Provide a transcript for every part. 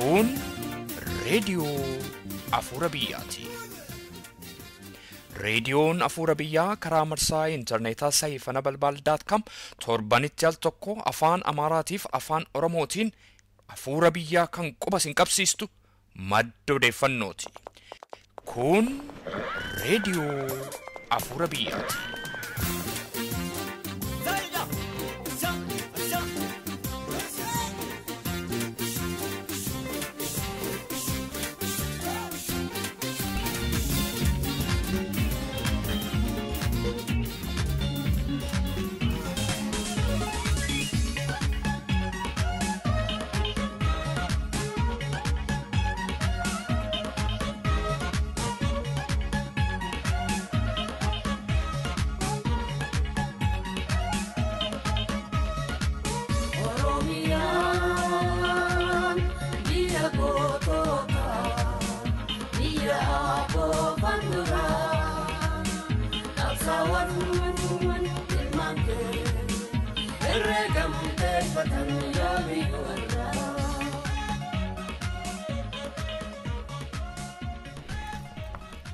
Kun reediyoo Afuura Biyyaati. Reediyoon Afuura Biyyaa karaa marsaa intarneetaa saayifana balbaal daat kam torbanitti al tokko afaan Amaaraatiif afaan Oromootiin Afuura Biyyaa kan quba sin qabsiistu madda odeeffannooti. Kun reediyoo Afuura Biyyaati.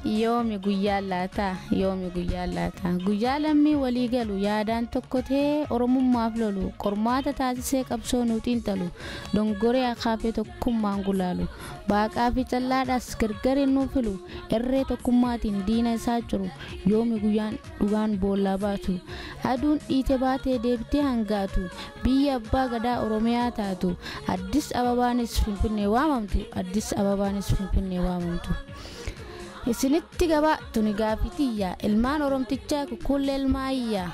Yoomi guyyaa laataa yoomi guyyaa laataa guyyaa lammii walii galu yaadaan tokko ta'ee oromummaaf lolu qormaata taasisee qabsoo nu xiinxalu dongoree akaafee tokkummaan gulaalu baaqaa fi callaadhaas gargar nu filu irree tokkummaatiin diina isaa jiru yoomi guyyaan dhugaan boollaa baatu aduun dhiite baatee deebitee hangaatu biyya abbaa gadaa oromiyaa taatu Addis Ababaanis Finfinnee waamamtu Addis Ababaanis Finfinnee waamamtu. Isinitti gabaa tuni gaafitiyya ilmaan oromtichaa kukkuullee ilmaayyaa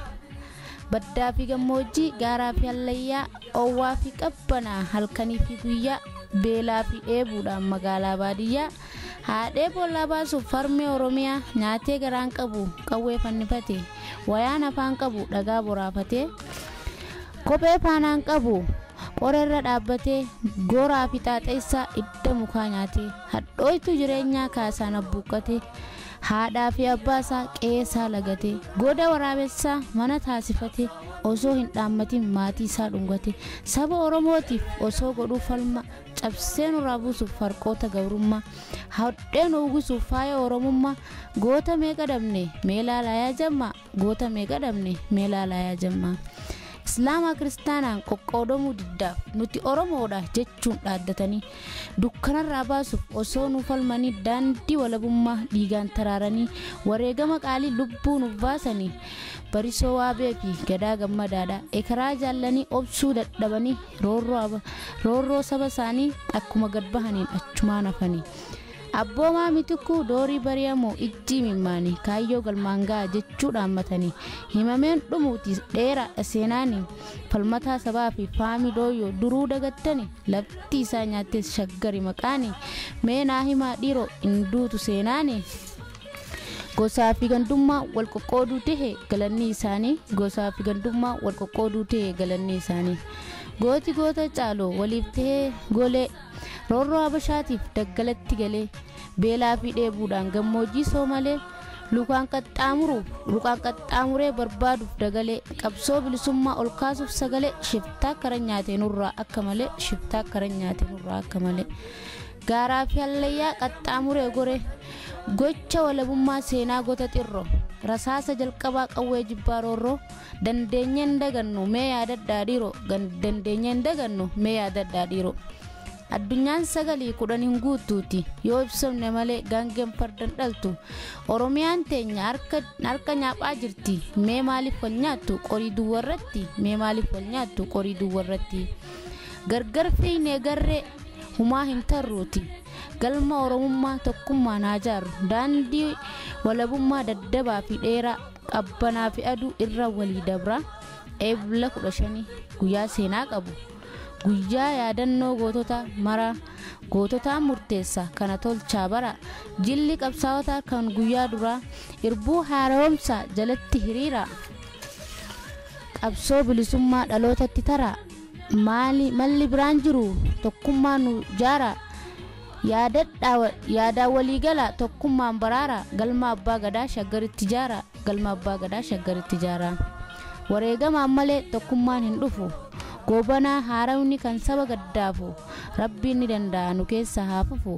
baddaa fi gammoojjii gaaraa fi hallayyaa oowwaa fi qabbanaa halkanii fi guyyaa beelaa fi dheebuudhaan magaalaa baadiyyaa haadhee boollaa baasuuf farmee oromiyaa nyaatee garaan qabu qawwee fannifate wayaan afaan qabu dhagaa boraafatee kophee faanaan qabu qorerra dhaabbatee goraa fi xaaxeessaa idda mukaa nyaatee hadhooytu jireenyaa kaasaan abbuuqqatee haadhaa fi abbaasaa qe'eesaa lagatee goda waraabessaa mana taasifatee osoo hin dhaammatin maatii isaa dhungate saba oromootiif osoo godhuu falma cabsee nurraa buusuuf farqoota gabrummaa hadhee nu uwwisuuf faaya oromummaa goota meeqa dhabne mee laalaa yaa jammaa goota meeqa dhabne mee laalaa yaa jammaa. Islaama kiristaanaan qoqqoodamuu diddaaf nuti Oromoodha jechuun dhaaddatanii dukkanarraa baasuuf osoo nu falmanii daandii walabummaa dhiigaan taraaranii wareegama qaalii lubbuu nuuf baasanii barisoo waabee fi gadaa gammadaadha ekeraa jaallanii obsuu dadhabanii roorroo saba isaanii akkuma gad bahaniin achumaan hafanii. Abboomaa mitikuu doorii bari'amoo ijji mimmaanii kaayyoo galmaan ga'a jechuu dhaammatanii himameen dhumuuti dheeraadha seenaanii falmataa sabaa fi faamii dooyyoo duruu dagattanii lafti isaa nyaattes shaggari maqaanii mee naa himaa dhiiroo hin duutu seenaanii. Gosaa fi gandummaa wal qoqqooduu ta'e galanni isaanii gosaa fi gandummaa wal qoqqooduu ta'e galanni isaanii gooti goota caaloo waliif ta'ee golee roorroo habashaatiif daggalatti galee beelaa fi dheebuudhaan gammoojjii soomalee lukaan qaxxaamuree barbaaduuf dagalee qabsoo bilisummaa ol kaasuuf sagalee shiftaa kara nyaatee nurraa akka malee shiftaa kara nyaatee nurraa akka malee gaaraa fi hallayyaa qaxxaamuree gore gocha walabummaa seenaa goota xirroo rasaasa jalqabaa qawwee jibbaa roorroo dandeenyeen dagannu mee yaadadhaa dhiiroo dandeenyeen dagannu mee yaadadhaa dhiiroo. Addunyaan 9-10 hin guutuuti yoo ibsamne malee gaangeen fardan dhaltu Oromiyaan teenya harka nyaaphaa jirti mee maaliif wal nyaattu qorii duwwarratti mee maaliif wal nyaattu qorii duwwarratti gargar fiinee garree humaa hin tarruuti galma oromummaa tokkummaa naa jaarru daandii walabummaa daddabaa fi dheeraa qabbanaa fi aduu irra walii dabra eebla 15 guyyaa seenaa qabu. Guyyaa yaadannoo gootota mara goototaa murteessa kana tolchaa bara jilli qabsaa'otaa kan guyyaa duraa irbuu haaromsa jalatti hiriira qabsoo bilisummaa dhalootatti tara maali malli biraan jiru tokkummaa nu jaara yaadaa waliigala tokkummaan baraara galma abbaa gadaa shaggaritti jaara galma abbaa gadaa shaggaritti jaara wareegamaan malee tokkummaan hin dhufu. Goobanaa haarawni kan saba gaddaafu rabbiin ni danda'a nu keessa haa fufu.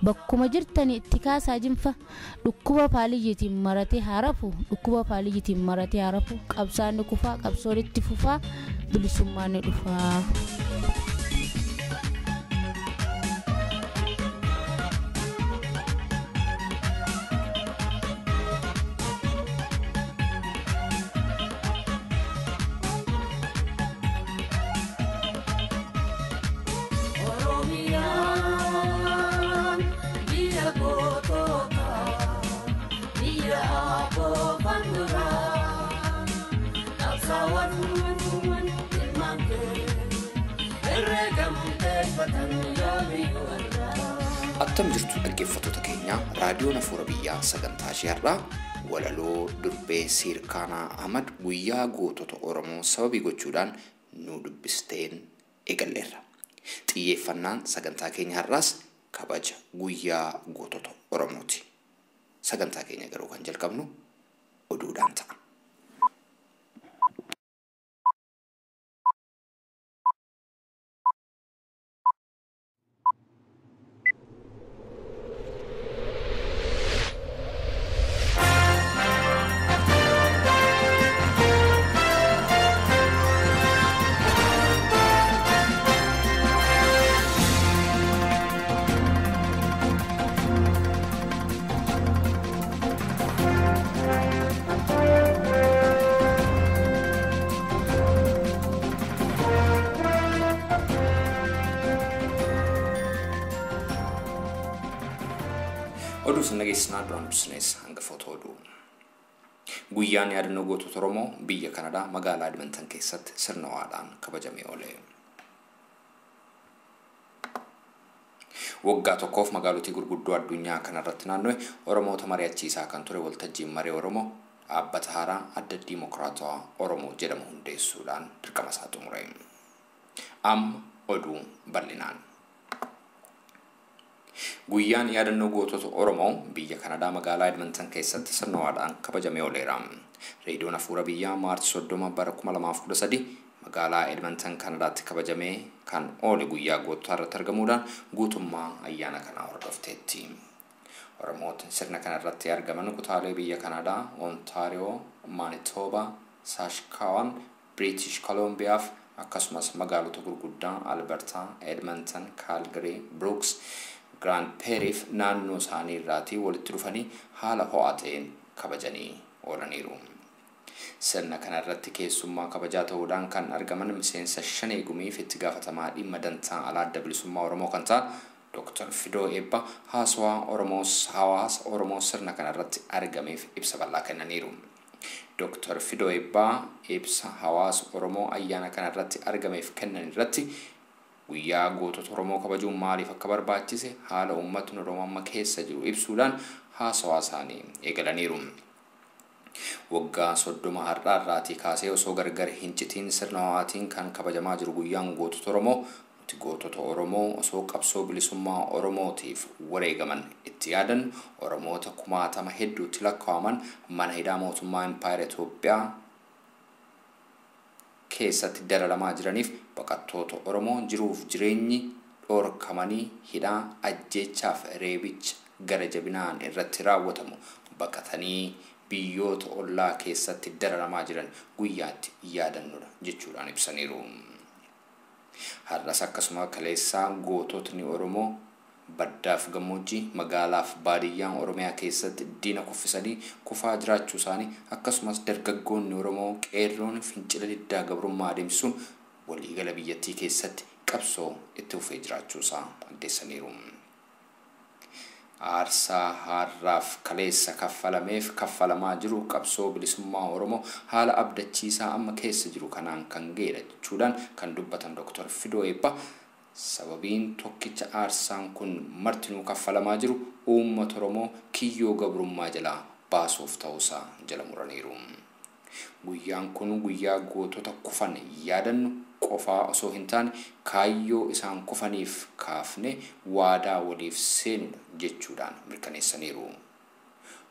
Bakkuma jirtani itti kaasaa jinfa dhukkuba paaliyyiitiin maratee haarafu dhukkuba paaliyyiitiin maratee haarafu qabsaan ni kufaa qabsoon itti fufaa bilisummaan ni dhufaa. Attam jirtu dhaggeeffattoota keenya raadiyoon Afuura Biyyaa sagantaa ishee har'aa walaloo durbee Siirkaanaa Ahmad guyyaa gootota Oromoo sababii gochuudhaan nu dubbisteen eegalleerra. Xiyyeeffannaan sagantaa keenya har'aas kabaja guyyaa gootota Oromooti. Sagantaa keenya garuu kan jalqabnu oduudhaan ta'a. Oduu isin dhageessinaa duraan dursinees hangafoota oduu. Guyyaan yaadannoo gootota Oromoo biyya Kanadaa magaalaa Edmonton keessatti sirna ho'aadhaan kabajamee oole. Waggaa tokkoof magaalotii gurguddoo addunyaa kanarratti naannoo Oromoota mari'achiisaa kan ture waltajjiin maree Oromoo dhaabbata haaraa adda Diimokiraatawaa Oromoo jedhamu hundeessuudhaan dirqama isaa xumure. Amma oduu bal'inaan. Guyyaan yaadannoo gootota Oromoo biyya Kanadaa magaalaa Edmonton keessatti sirna ho'aadhaan kabajamee ooleera. Reediyoon Afuura Biyyaa Maarchi 30 bara 2013 magaalaa Edmonton Kanadaatti kabajamee kan oole guyyaa goototaa irratti argamuudhaan guutummaa ayyaana kanaa hordofteetti. Oromootni sirna kana irratti argaman kutaalee biyya Kanadaa, Ontaariyoo, Maanitooba, Saashkawan, Biriitish Kolumbiyaa fi akkasumas magaalota gurguddaa Albertaa, Edmonton, Kaalgarii, Brooks, Grand Prairie fi naannoo isaanii irraatii walitti dhufanii haala ho'aa ta'een kabajanii oolaniiru. Sirna kana irratti keessummaa kabajaa ta'uudhaan kan argaman miseensa shanee gumiif itti gaafatamaa dhimma dantaa alaa adda bilisummaa Oromoo kan ta'an Dr. Fidoo Eebba haasawaa Oromoo hawaasa Oromoo sirna kana irratti argameef ibsa bal'aa kennaniiru. Dr. Fidoo Eebbaa ibsa hawaasa Oromoo ayyaana kana irratti argameef kennan irratti guyyaa gootota Oromoo kabajuun maaliif akka barbaachise haala uummatni Oromoo amma keessa jiru ibsuudhaan haasawaa isaanii eegalaniiru. Waggaa 30 har'aa irraatii kaasee osoo gargar hin citiin sirna ho'aatiin kan kabajamaa jiru guyyaan gootota Oromoo nuti gootota Oromoo osoo qabsoo bilisummaa Oromootiif wareegaman itti yaadan Oromoota kumaatama hedduutti lakkaa'aman mana hidhaa mootummaa Impaayera Itoophiyaa keessatti dararamaa jiraniif baqattoota Oromoo jiruuf jireenyi dhorkamanii hidhaa ajjeechaaf reebicha gara jabinaan irratti raawwatamu baqatanii biyyoota ollaa keessatti dararamaa jiran guyyaatti yaadannudha jechuudhaan ibsaniiru. Har'as akkasuma kaleessaa goototni Oromoo baddaaf gammoojjii magaalaaf baadiyyaan Oromiyaa keessatti diina kuffisanii kufaa jiraachuu isaanii akkasumas dargaggoonni Oromoo qeerroon fincila diddaa gabrummaa adeemsisuun waliigala biyyattii keessatti qabsoo itti fufee jiraachuu isaa addeessaniiru. Aarsaa har'aaf kaleessa kaffalameef kaffalamaa jiru qabsoo bilisummaa Oromoo haala abdachiisaa amma keessa jiru kanaan kan ga'edha jechuudhaan kan dubbatan Dr. Fidoo Eebbaa sababiin tokkicha aarsaan kun martinuu kaffalamaa jiru uummata Oromoo kiyyoo gabrummaa jalaa baasuuf ta'uusaa jala muraniiru. Guyyaan kun guyyaa gootota kufan yaadannu qofaa osoo hin taane kaayyoo isaan kufaniif kaafne waadaa waliif seenudha jechuudhaan mirkaneessaniiru.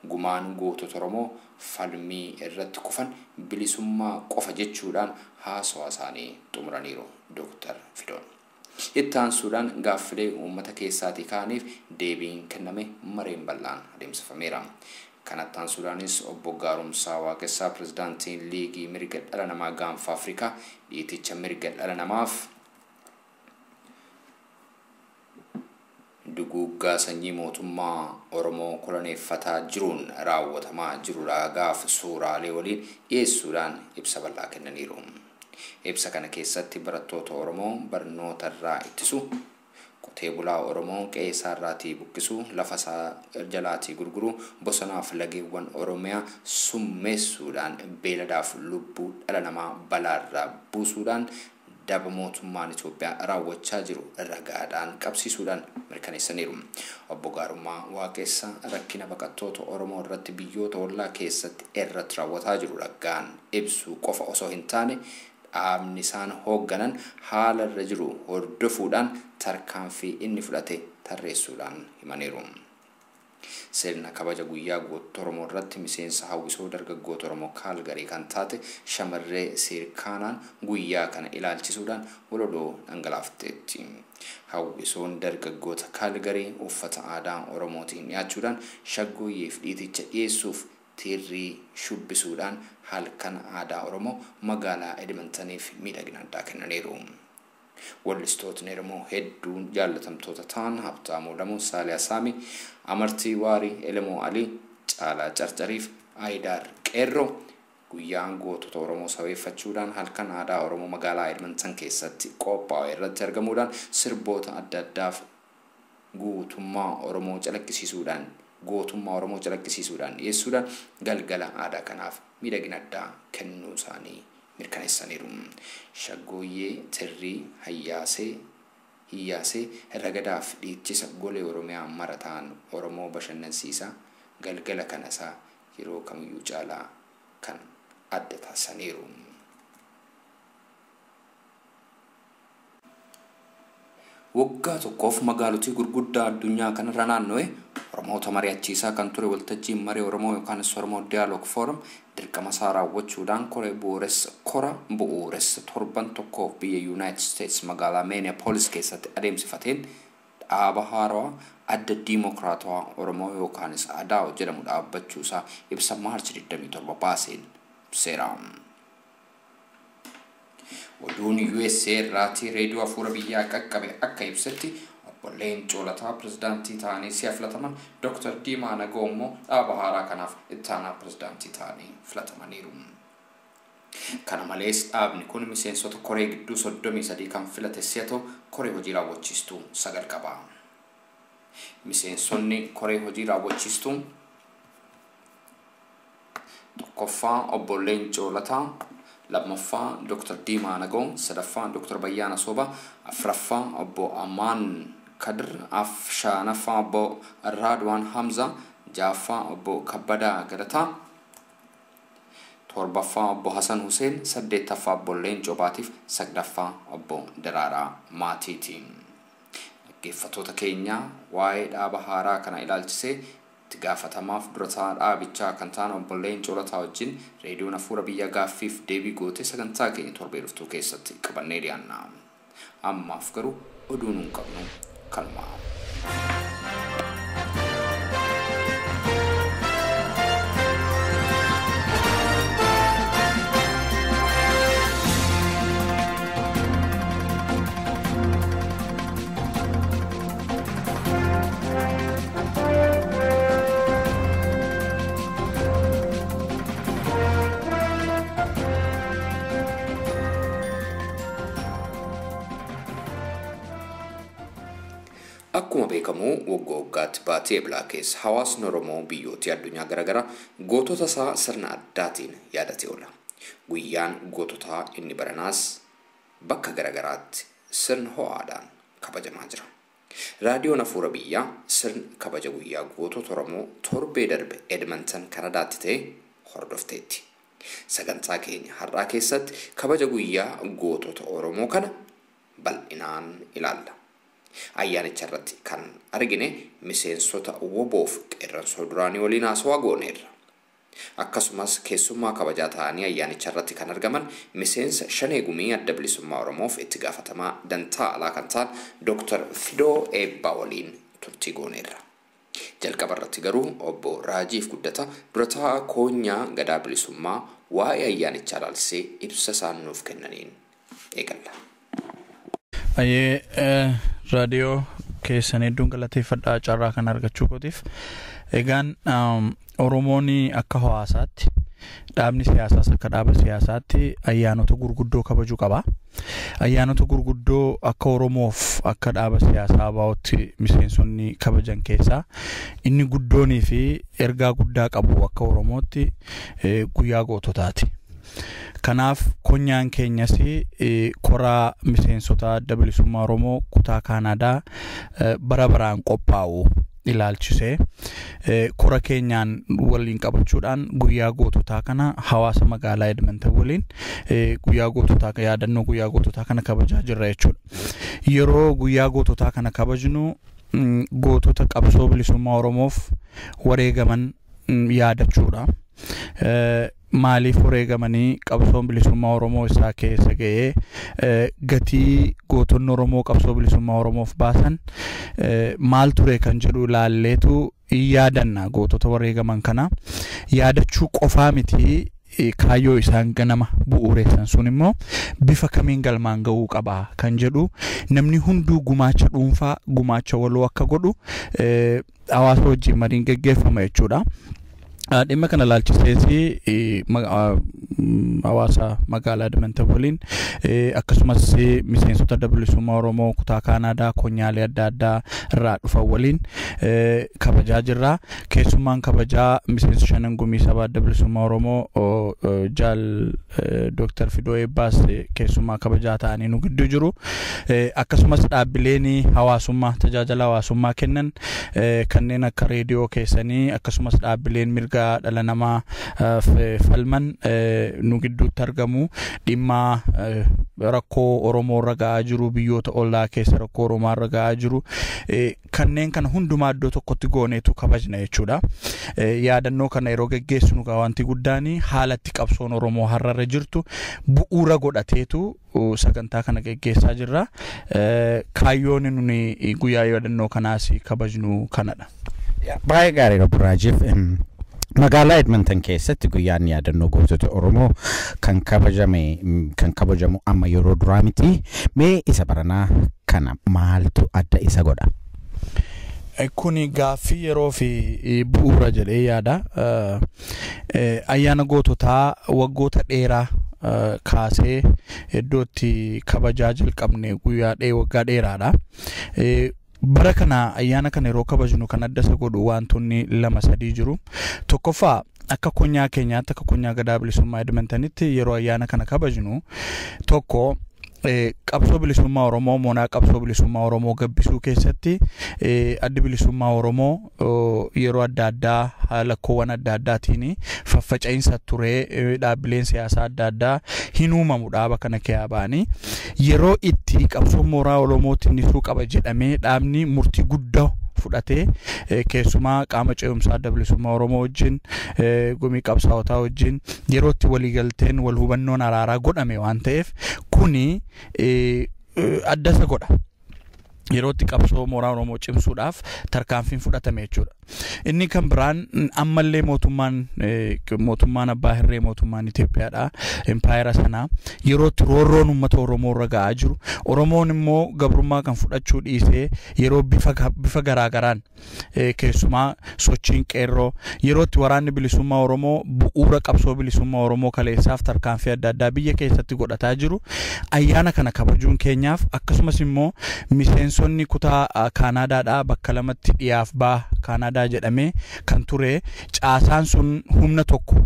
Gumaan gootota Oromoo falmii irratti kufan bilisummaa qofa jechuudhaan haasawaa isaanii xumuraniiru Dr. Fidoon. Itti aansuudhaan gaaffilee uummata keessaatii ka'aniif deebiin kenname mareen bal'aan adeemsifameera. Kanatti aansuudhaanis obbo Gaaromsaa Waaqessaa pirezidaantiin Liigii Mirga Dhala Namaa Gaanfa Afrikaa dhiiticha mirga dhala namaaf duguuggaa sanyii mootummaa Oromoo koloneeffataa jiruun raawwatamaa jiru ragaaf suuraalee waliin dhiyeessuudhaan ibsa bal'aa kennaniiru. Ibsa kana keessatti barattoota Oromoo barnoota irraa ittisu, qotee bulaa Oromoo qe'ee isaarraatii buqqisuu, lafa isaa jalaatii gurguruu, bosonaaf lageewwan Oromiyaa summeessuudhaan beeladaaf lubbuu dhala namaa balaarraa buusuudhaan daba mootummaan Itoophiyaa raawwachaa jiru ragaadhaan qabsiisuudhaan mirkaneessaniiru. Obbo Gaarummaa Waaqessaa rakkina baqattoota Oromoo irratti biyyoota ollaa keessatti irratti raawwataa jiru ragaan ibsuu qofa osoo hin taane dhaabni isaan hoogganan haala irra jiru hordofuudhaan tarkaanfii inni fudhate tarreessuudhaan himaniiru. Sirna kabaja guyyaa gootota Oromoo irratti miseensa hawwisoo dargaggoota Oromoo Kaalgarii kan taate shamarree Seerkaanaan guyyaa kana ilaalchisuudhaan walaloo dhangalaafteetti. Hawwisoon dargaggoota Kaalgarii uffata aadaa Oromootiin dhiyaachuudhaan shaggooyyeef dhiiticha dhiyeessuuf tirrii shubbisuudhaan halkan aadaa Oromoo magaalaa Edmontoniif miidhagina addaa kennaniiru. Wallistootni Oromoo hedduun jaallatamtoota ta'an Habtaamuu Lamuu, Saaliyaa Saamii, Amartii Waarii, Elemoo Alii, Caalaa Carcariif Ayidaar Qeerroo guyyaan gootota Oromoo sabeeffachuudhaan halkan aadaa Oromoo magaalaa Edmonton keessatti qophaa'e irratti argamuudhaan sirboota adda addaaf guutummaa Oromoo calaqqisiisuudhaan gootummaa Oromoo calaqqisiisuudhaan dhiyeessuudhaan galgala aadaa kanaaf miidhagina addaa kennuu isaanii mirkaneessaniiru. Shaggooyyee Tirrii Hayyaasee Hiyyaasee ragadaaf dhiichisa golee Oromiyaa marataan Oromoo bashannansiisaa galgala kanasaa yeroo kamiyyuu caalaa kan adda taasisaniiru. Waggaa tokkoof magaalotii gurguddaa addunyaa kanarra naanna'e Oromoota mari'achiisaa kan ture waltajjiin marii Oromoo yookaan Oromoo Dialogue Forum dirqama isaa raawwachuudhaan kora bu'uuressa torban tokkoof biyya Yuunaayitid Steets magaalaa Minneapolis keessatti adeemsifateen dhaaba haarawaa adda diimokiraatawaa Oromoo yookaanis ADAO jedhamu dhaabbachuusaa ibsa Maarchi 27 baaseen ibseera. Oduun USA irraatii reediyoo Afuura Biyyaa qaqqabe akka ibsetti obbo Leencoo Lataa pirezidaantii ta'anii si'a filataman, Dr. Diimaa Nagoo immoo dhaaba haaraa kanaaf itti aanaa pirezidaantii ta'anii filatamaniiru. Kana malees dhaabni kun miseensota koree gidduu 33 kan filate si'a ta'u koree hojii raawwachiistuu 9 qaba. Miseensonni koree hojii raawwachiistuu tokkoffaa obbo Leencoo Lataa, lammaffaa Dr. Diimaa Nagoo, sadaffaa Dr. Bayyaana Soba, afuraffaa obbo Amaan Kadir, shanaffaa obbo Raadwaan Hamza, ja'affaa obbo Kabbadaa Galataa, torbaffaa obbo Hasan Huseen, saddeettaffaa obbo Leencoo Baatiif, saglaffaa obbo Daraaraa Maatiiti. Dhaggeeffattoota keenya waa'ee dhaaba haaraa kana ilaalchisee itti gaafatamaaf durataa dhaabichaa kan ta'an obbo Leencoo Lataa wajjin reediyoon Afuura Biyyaa gaaffiif deebii gootee sagantaa keenya torbee dhuftuu keessatti qabannee dhiyaanna. Ammaaf garuu oduu nuun qabnu kanuma. Akkuma beekamu waggaa waggaatti baatee Eblaa keessa hawaasni Oromoo biyyoota addunyaa garaagaraa gootota isaa sirna addaatiin yaadatee oola. Guyyaan goototaa inni baranaas bakka garaagaraatti sirna ho'aadhaan kabajamaa jira. Raadiyoon Afuura Biyyaa sirna kabaja guyyaa gootota Oromoo torbee darbe Edmonton Kanadaatti ta'e hordofteetti. Sagantaa keenya har'aa keessatti kabaja guyyaa gootota Oromoo kana bal'inaan ilaalla. Ayyaanicha irratti kan argine miseensota WBOf qeerransoo duraanii waliin haasawaa gooneerra. Akkasumas keessummaa kabajaa ta'anii ayyaanicha irratti kan argaman miseensa Shanee Gumii Adda Bilisummaa Oromoof itti gaafatamaa dantaa alaa kan ta'an Dr. Fidoo Eebbaa waliin turtii gooneerra. Jalqaba irratti garuu obbo Raajiif Guddata durataa koonyaa Gadaa Bilisummaa waa'ee ayyaanichaa ilaalchisee ibsa isaan nuuf kennaniin eegalla. Ayyee, raadiyoo keessan hedduun galateeffadhaa carraa kan argachuu kootiif. Egaan Oromoon akka hawaasaatti, dhaabni siyaasaas akka dhaaba siyaasaatti ayyaanota gurguddoo kabajuu qaba. Ayyaanota gurguddoo akka Oromoof akka dhaaba siyaasaa ABO'tti miseensonni kabajan keessaa inni guddoonii fi ergaa guddaa qabu akka Oromootti guyyaa goototaati. Kanaaf konyaan keenyas koraa miseensota Adda Bilisummaa Oromoo kutaa Kaanaadaa bara baraan qophaa'u ilaalchisee kora keenyaan waliin qabachuudhaan guyyaa goototaa kana hawaasa magaalaa Edmonton waliin guyyaa goototaa, yaadannoo guyyaa goototaa kana kabajaa jirra jechuudha. Yeroo guyyaa goototaa kana kabajnu gootota qabsoo bilisummaa Oromoof wareegaman yaadachuudha. Maaliif wareegamanii, qabsoon bilisummaa Oromoo isaa keessa ga'ee, gatii gootonni Oromoo qabsoo bilisummaa Oromoof baasan maal ture kan jedhu ilaalleetu yaadanna. Gootota wareegaman kana yaadachuu qofaa miti, kaayyoo isaan ganama bu'uureessan sun immoo bifa kamiin galmaan ga'uu qaba kan jedhu namni hunduu gumaacha dhuunfaa, gumaacha waloo akka godhu hawaasa wajjin mariin geggeeffama jechuudha. Dhimma kana ilaalchisees hawaasa magaalaa Edmonton waliin, akkasumas miseensota Adda Bilisummaa Oromoo kutaa Kaanaadaa konyaalee adda addaa irraa dhufan waliin kabajaa jirra. Keessummaan kabajaa miseensa Shanan Gumii Sabaa Adda Bilisummaa Oromoo Jaal Dooktar Fidoo Eebbaas keessummaa kabajaa ta'anii nu gidduu jiru. Akkasumas dhaabbileen hawaasummaa tajaajila hawaasummaa kennan kanneen akka reediyoo keessanii, akkasumas dhaabbileen mirga dhala namaa falman nu gidduutti argamu. Dhimma rakkoo Oromoo irra ga'aa jiru, biyyoota ollaa keessa rakkoo Oromoo irra ga'aa jiru, kanneen kana hundumaa iddoo tokkotti gooneetu kabajna jechuudha. Yaadannoo kana yeroo geggeessinu wanti guddaan haalatti qabsoon Oromoo har'arra jirtu bu'uura godhateetu sagantaa kana geggeessaa jirra. Kaayyoon nuni guyyaa yaadannoo kanaas kabajnu kanadha. Baay'ee gaariidha, Buraajiif. Magaalaa Edmonton keessatti guyyaan yaadannoo gootota Oromoo kan kabajame kan kabajamu amma yeroo duraa miti. Mee isa baranaa kana maaltu adda isa godha? Kuni gaaffii yeroo fi bu'uura jedhee yaada. Ayyaana goototaa waggoota dheeraa kaasee iddootti kabajaa jalqabne guyyaa waggaa dheeraadha. Bara kana ayyaana kana yeroo kabajnu kan adda isa godhu wantoonni lama sadii jiru. Tokkoffaa, akka konyaa keenyaatti, akka konyaa Gadaa Bilisummaa Edmontonitti yeroo ayyaana kana kabajnu, tokko qabsoo bilisummaa Oromoo, moonaa qabsoo bilisummaa Oromoo gabbisuu keessatti Addi Bilisummaa Oromoo yeroo adda addaa lakkoowwan adda addaatiin faffaca'iinsa turee, dhaabbileen siyaasaa adda addaa hin uumamu dhaaba kana keessaa ba'anii, yeroo itti qabsoon mooraa Oromootiin nisuu qaba jedhamee dhaabni murtii guddaa fudhatee, keessumaa qaama ce'umsaa Adda Bilisummaa Oromoo wajjin, gumii qabsaa'otaa wajjin yeroo itti waliigalteen wal hubannoon araaraa godhame waan ta'eef kuni adda isa godha. Yeroo itti qabsoo mooraa Oromoo cimsuudhaaf tarkaanfiin fudhatame jechuudha. Inni kan biraan ammallee mootummaan abbaa hirree, mootummaan Itoophiyaadha. Impaayera sanaa yeroo itti roorroon uummata Oromoo irra ga'aa jiru. Oromoon immoo gabrummaa kan fudhachuu dhiisee yeroo bifa garaagaraan, keessumaa sochiin qeerroo, yeroo itti Waraanni Bilisummaa Oromoo bu'uura qabsoo bilisummaa Oromoo kaleessaaf tarkaanfii adda addaa biyya keessatti godhataa jiru. Ayyaana kana kabajuun keenyaaf, akkasumas immoo miseensonni kutaa Kaanaadaadhaa bakka lamatti dhiyaaf baa Kaanaadaa jedhamee kan ture caasaan sun humna tokko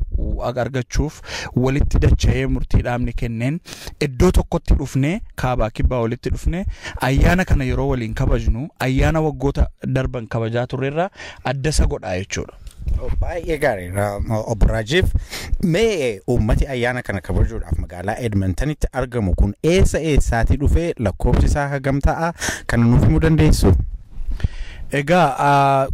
argachuuf walitti dacha'ee murtii dhaabni kenneen iddoo tokkotti dhufnee, kaabaa kibbaa walitti dhufnee ayyaana kana yeroo waliin kabajnu ayyaana waggoota darban kabajaa turreerra adda isa godha jechuudha. Baay'ee gaariidha obbo Raajiif. Mee uummati ayyaana kana kabajuudhaaf magaalaa Edmontonitti argamu kun eessa eessaatii dhufee, lakkoofsi isaa hagam ta'a, kana nuuf himuu dandeessu? Egaa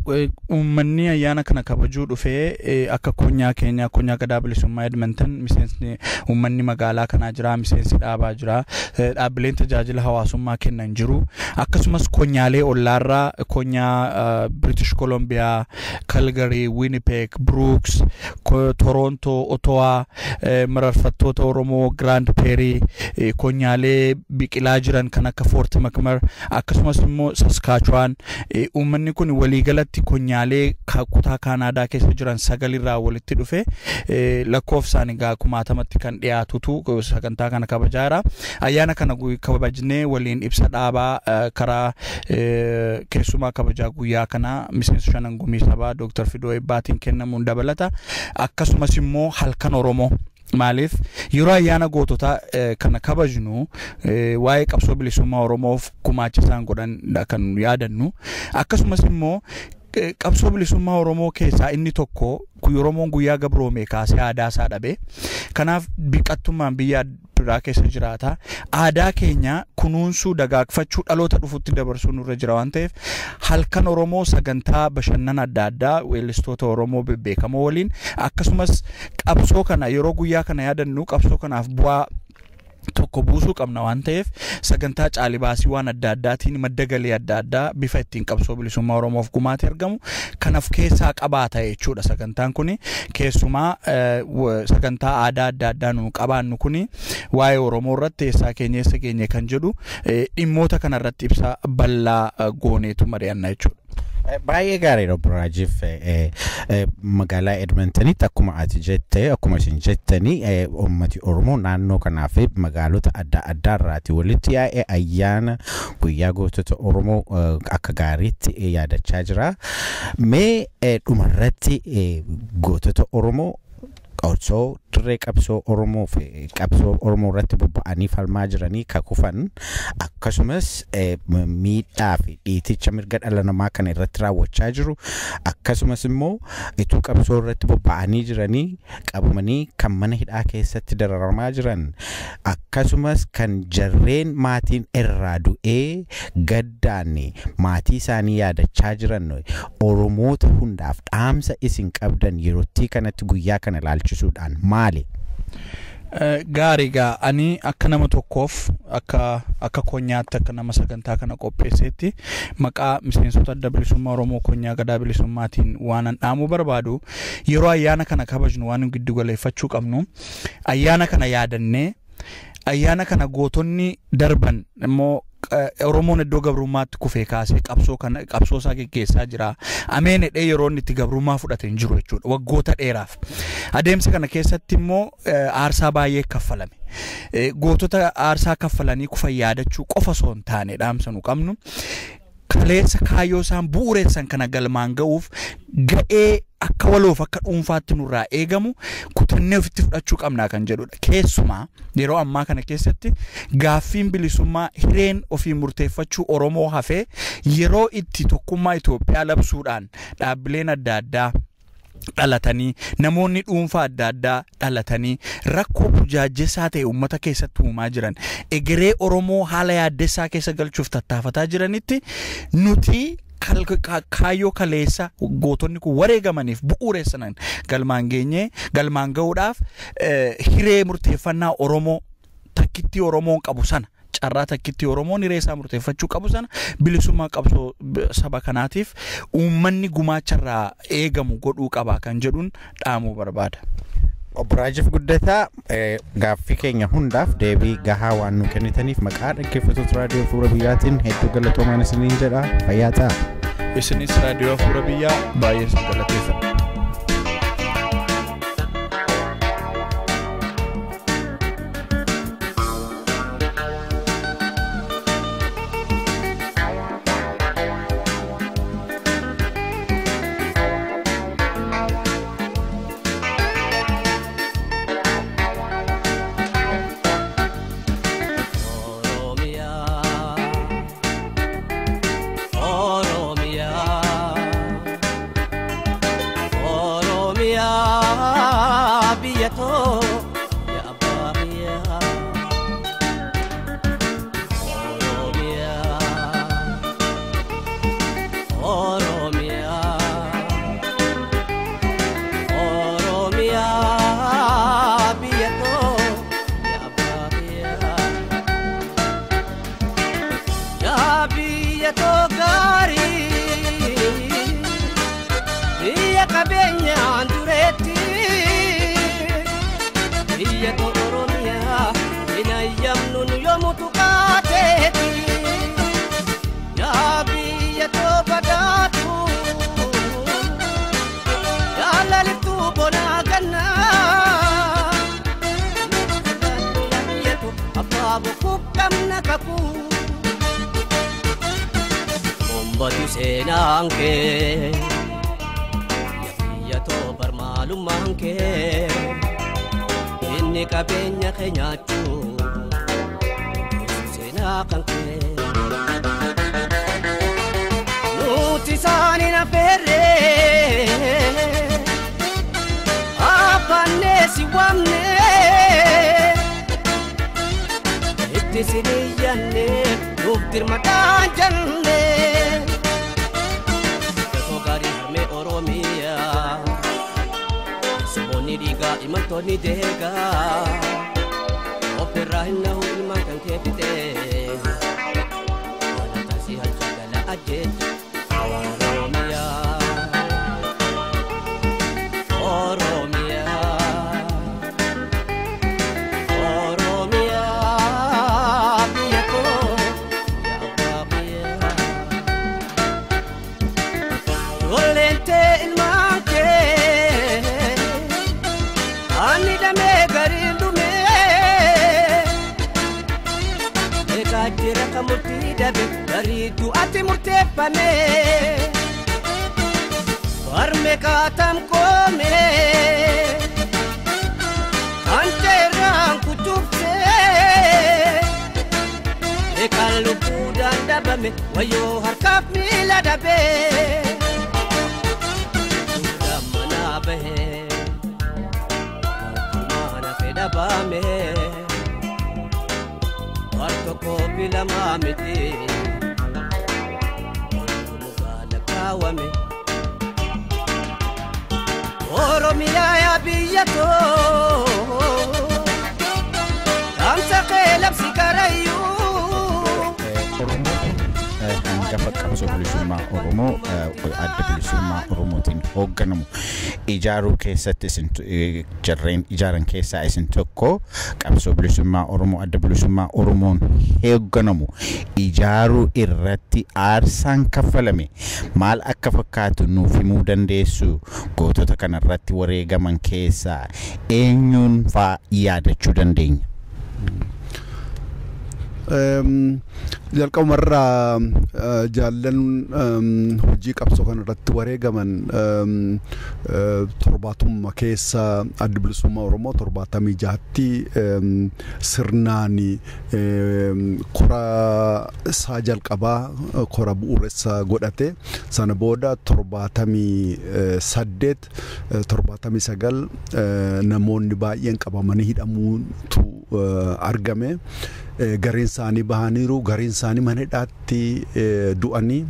uummanni ayyaana kana kabajuu dhufee akka konyaa keenya, konyaa Gadaa Bilisummaa Edmonton, miseensni uummanni magaalaa kanaa jira, miseensi dhaabaa jira, dhaabbileen tajaajila hawaasummaa kennan jiru, akkasumas konyaalee ollaarraa, konyaa British Columbia, Calgary, Winnipeg, Brooks, Toronto, Ottawa, mararfattoota Oromoo Grand Prairie, konyaalee biqilaa jiran kan akka Fort McMurray, akkasumas immoo Saskatchewan, uummanni kun waliigalatti konyaalee kutaa Kaanaadaa keessa jiran sagalirraa walitti dhufe, lakkoofsaan egaa kumaatamatti kan dhiyaatutu sagantaa kana kabajaa jira. Ayyaana kana kabajnee waliin ibsa dhaabaa karaa keessumaa kabajaa guyyaa kana miseensa Shanan Gumii Sabaa Dr. Fidoo Ebbaatiin kennamuun dabalata. Akkasumas immoo halkan Oromoo, maaliif yeroo ayyaana goototaa kana kabajnu waa'ee qabsoo bilisummaa Oromoof gumaacha isaan godhan kan yaadannu, akkasumas immoo qabsoo bilisummaa Oromoo keessaa inni tokko Oromoon guyyaa gabroome kaasee aadaa isaa dhabe. Kanaaf biqattummaan biyya biraa keessa jiraata. Aadaa keenya kunuunsuu, dagaagfachuu, dhaloota dhufutti dabarsuu nurra jira waan ta'eef, halkan Oromoo sagantaa bashannana adda addaa weellistoota Oromoo bebbeekamoo waliin, akkasumas qabsoo kana yeroo guyyaa kana yaadannu qabsoo kanaaf bu'aa tokko buusuu qabna waan ta'eef, sagantaa caalibaasii waan adda addaatiin madda galii adda addaa bifa ittiin qabsoo bilisummaa Oromoof gumaatti argamu kanaaf keessaa qabaata jechuudha. Sagantaan kuni keessumaa sagantaa aadaa adda addaa nu qabaannu kuni waa'ee Oromoo irratti eessaa keenya, eessa keenya kan jedhu dhimmoota kana irratti ibsa bal'aa gooneetu mari'anna jechuudha. Baay'ee gaariidha obbo Raajiif. Magaalaa Edmontonitti akkuma ati jette, akkuma isin jettanii, uummati Oromoo naannoo kanaa fi magaalota adda addaa irraati walitti yaa'ee ayyaana guyyaa gootota Oromoo akka gaariitti yaadachaa jira. Mee dhumarratti gootota Oromoo qabsoo dirree qabsoo Oromoo fi qabsoo Oromoo irratti bobba'anii falmaa jiranii kakufan, akkasumas miidhaa fi dhiiticha mirga dhala namaa kana irratti raawwachaa jiru, akkasumas immoo ituu qabsoo irratti bobba'anii jiranii qabamanii kan mana hidhaa keessatti dararamaa jiran, akkasumas kan jarreen maatiin irraa du'ee gaddaan maatii isaanii yaadachaa jiran, Oromoota hundaaf dhaamsa isin qabdan yerootti kanatti guyyaa kana ilaalchisuudhaan maali? Gaarii, gaa ani akka nama tokkoof, akka konyaatti, akka nama sagantaa kana qopheesseetti, maqaa miseensota Adda Bilisummaa Oromoo konyaa Gadaa Bilisummaatiin waan an dhaamuu barbaadu, yeroo ayyaana kana kabajnu waan giddu galeeffachuu qabnu, ayyaana kana yaadannee, ayyaana kana gootonni darban immoo Oromoon iddoo gabrummaatti kufee kaasee qabsoo kana qabsoo isaa geggeessaa jira. Ameen jedhee yeroo inni itti gabrummaa fudhate hin jiru jechuudha waggoota dheeraaf. Adeemsa kana keessatti immoo aarsaa baay'ee kaffalame. Gootota aarsaa kaffalanii kufan yaadachuu qofa osoo hin taane, dhaamsa nu qabnu, kaleessa kaayyoo isaan bu'uureessan kana galmaan ga'uuf ga'ee akka waloof akka dhuunfaatti nurraa eegamu kutannee ofitti fudhachuu qabnaa kan jedhudha. Keessumaa yeroo ammaa kana keessatti gaaffiin bilisummaa, hireen ofii murteeffachuu Oromoo hafee yeroo itti tokkummaa Itoophiyaa labsuudhaan dhaabbileen adda addaa dhalatanii, namoonni dhuunfaa adda addaa dhalatanii rakkoo burjaajessaa ta'e uummata keessatti uumaa jiran, egeree Oromoo haala yaaddessaa keessa galchuuf tattaafataa jiranitti, nuti kaayyoo kaleessa gootonni kun wareegamaniif bu'uureessanan galmaan geenyee galmaan ga'uudhaaf hiree murteeffannaa Oromoo takkittii Oromoon qabu sana, carraa takkittii Oromoon hiree isaa murteeffachuu qabu sana, bilisummaa qabsoo saba kanaatiif uummanni gumaacharraa eegamu godhuu qaba kan jedhuun dhaamuu barbaada. Obbo Raajif Guddataa, gaaffii keenya hundaaf deebii gahaa waan nu kennitaniif maqaa dhaggeeffattoota Raadiyoo Hafuura Biyyaatiin hedduu galatoomaan isiniin jedha. Fayyaa ta'a. Isinis Raadiyoo Hafuura Biyyaa baay'ee isin galateeffadha. Oromiyaa, Oromiyaa, Biyya too Oromiyaa hin ayyamnu nu yoomutu kaateeti. Yaa biyya too badhaatu yaa lalittuu bonaa gannaa. Biyya too abbaa bokkuu qabna kakuu. Ombatu seenaan kee yaa biyya too barmaalummaan kee inni qabeenya kee nyaachuu seenaa kan kee. Nuti isaan hin affeerre afaannee si waamne itti si dhiyyanne nuuf dirmadhaan jenne. Yakoo gaarii harmee Oromiyaa saboonni dhiigaa imaltoonni deegaa ofirraa hin nahu ilmaan kan kee fixee galata si halcha gala ajjeecha. Oromiyaa Oromiyaa Oromiyaa biyya koo yaa abbaa biyyaa. Ijoolleen tee ilmaan kee ani damee gariin dhumee eegaa jira kan murtii dabe gariitu ati murteeffame barme kaatam koome kan teerraan kuchubsee eegaan lubbuudhaan dhabame wayyoo harkaaf miila dabee. Manaa bahee mootummaan hafe dhabame war tokko filamaa miti wantu gaala kaawwame. Oromiyaa yaa biyya too dhaamsa kee labsi karayyuu. Hangafa qabsoo bilisummaa Oromoo adda bilisummaa Oromootiin hoogganamu ijaaruu keessatti isin jarreen ijaaran keessaa isin tokko. Qabsoo bilisummaa Oromoo adda bilisummaa Oromoon hoogganamu ijaaruu irratti aarsaan kaffalame maal akka fakkaatu nuuf himuu dandeessu? Gootota kanarratti wareegaman keessaa eenyuun faa yaadachuu dandeenya? Jalqabumarraa jaallan hojii qabsoo kana irratti wareegaman 70 keessa adda bilisummaa Oromoo 76tti sirnaan kora isaa jalqabaa kora bu'uuressa godhate. Sana booda 78, 79 namoonni baay'een qabamanii hidhamuutu argame. Gariin isaanii bahaniiru, gariin isaanii mana hidhaatti du'anii,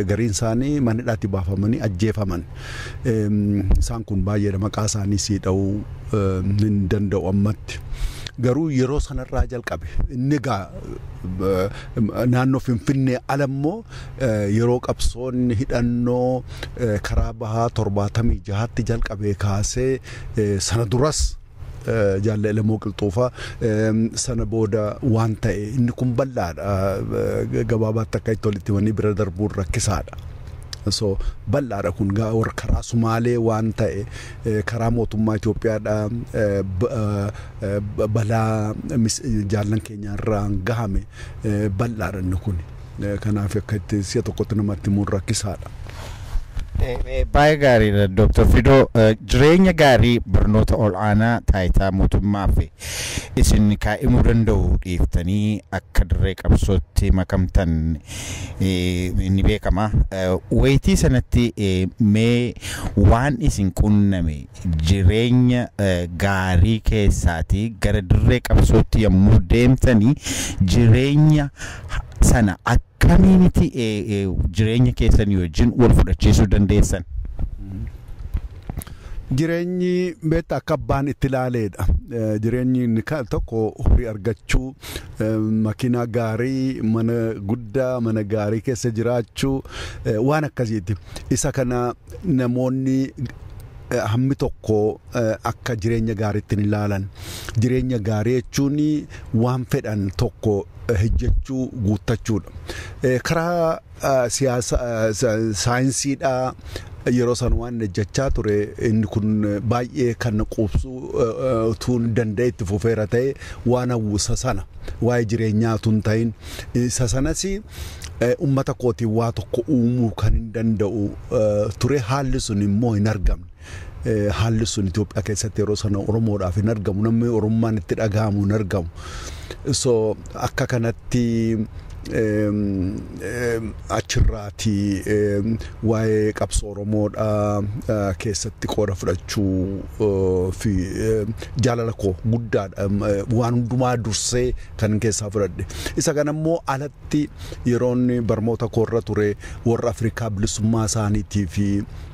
gariin isaanii mana hidhaatti baafamanii ajjeefaman. Isaan kun baay'eedha, maqaa isaanii sii dha'uu hin danda'u ammatti. Garuu yeroo sanarraa jalqabe inni egaa naannoo Finfinnee ala immoo yeroo qabsoonni hidhannoo karaa bahaa 76tti jalqabe kaasee sana duras Jaalla Elemoo Qilxuufaa sana booda waan ta'e inni kun bal'aadha. Gabaabaatti akka itti walitti himanii bira darbuun rakkisaadha. So bal'aadha kun warra karaa Sumaalee waan ta'e karaa mootummaa Itoophiyaadha balaa jaallan keenyarraan gahame bal'aadha inni kun. Kanaaf akka itti si'a tokkotti namatti himuun rakkisaadha. Baay'ee gaariidha Dr. Fidoo. Jireenya gaarii barnoota ol'aanaa taayitaa mootummaa fi isin kaa'imuu danda'u dhiiftanii akka dirree qabsootti makamtan ni beekama. Wayitii sanatti mee waan isin qunname jireenya gaarii keessaatii gara dirree qabsootti yommuu deemtanii jireenya sana akkamiiniti jireenya keessanii wajjin wal fudhachiisuu dandeessan? Jireenyi beektaa akka abbaan itti ilaaleedha. Jireenyi inni tokko horii argachuu, makiinaa gaarii, mana guddaa, mana gaarii keessa jiraachuu waan akkasiiti. Isa kana namoonni Hammi tokko akka jireenya gaariitti hin ilaalan. Jireenya gaarii jechuun waan fedhan tokko hojjechuu guuttachuudha. Karaa siyaasa saayinsiidhaa yeroo san waan hojjechaa ture inni kun baay'ee kan quubsuu utuu danda'e itti fufeera ta'e waan hawwisa sana waa'ee jireenyaa utuu hin ta'in isa sanas ummata kootiin waa tokko uumuu kan hin danda'u ture, haalli sun immoo hin argamne. Haalli sun Itoophiyaa keessatti yeroo sana Oromoodhaaf hin argamu, namni Oromummaan itti dhagahamu hin argamu. So akka kanatti achirraati waa'ee qabsoo Oromoodhaa keessatti qooda fudhachuu fi jaalala koo guddaadha waan hundumaa dursee kan keessaa fudhadhe. Isa kana immoo alatti yeroon barmoota koorra ture warra Afrikaa bilisummaa isaaniitii fi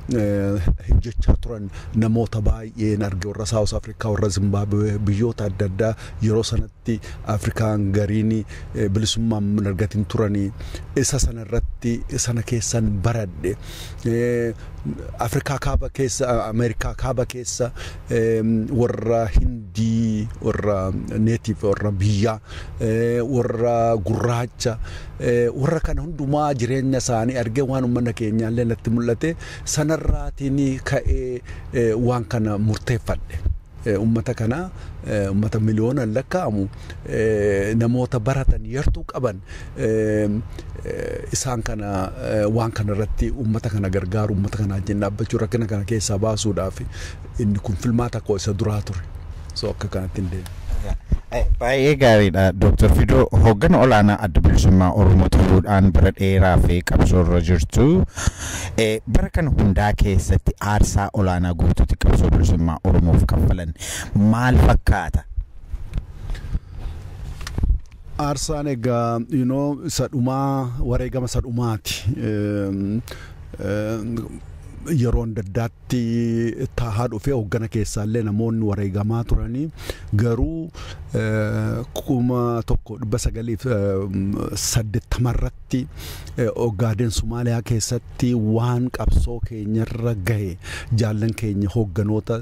hojjechaa turan namoota baay'een arge, warra South Africa, warra Zimbabwe, biyyoota adda addaa yeroo sanatti Afrikaan gariin bilisummaa hin argatin turanii isa sana irratti sana keessan baradhe. Afrikaa kaaba keessa, Ameerikaa kaaba keessa warra Hindii, warra native, warra biyyaa, warra gurraacha, warra kana hundumaa jireenya isaanii argee waan uummanna keenyaallee natti mul'ate sanarraatiin ka'ee waan kana murteeffadhe. Ummata kana, ummata miliyoonaan lakkaa'amu, namoota baratan yartuu qaban, isaan kana waan kana irratti ummata kana gargaaru, ummata kana wajjin dhaabbachuu, rakkina kana keessaa baasuudhaaf inni kun filmaata koo isa duraa ture. So akka kanatti hin deemu. Baay'ee gaariidha. Dr. Fidoo, hooggana olaanaa Adda Bilisummaa Oromoo ta'uudhaan bara dheeraa fi qabsoo irra jirtu. Bara kana hundaa keessatti aarsaa olaanaa guutuutti qabsoo bilisummaa Oromoof kaffalan maal fakkaata? Aarsaan egaa isa dhumaa, wareegama isa dhumaati. Yeroo adda addaatti taa'aa dhufee hooggana keessaallee namoonni wareegamaa turanii, garuu 1980 irratti Ogaadeen Somaaliyaa keessatti waan qabsoo keenyarra gahe, jaallan keenya hoogganoota,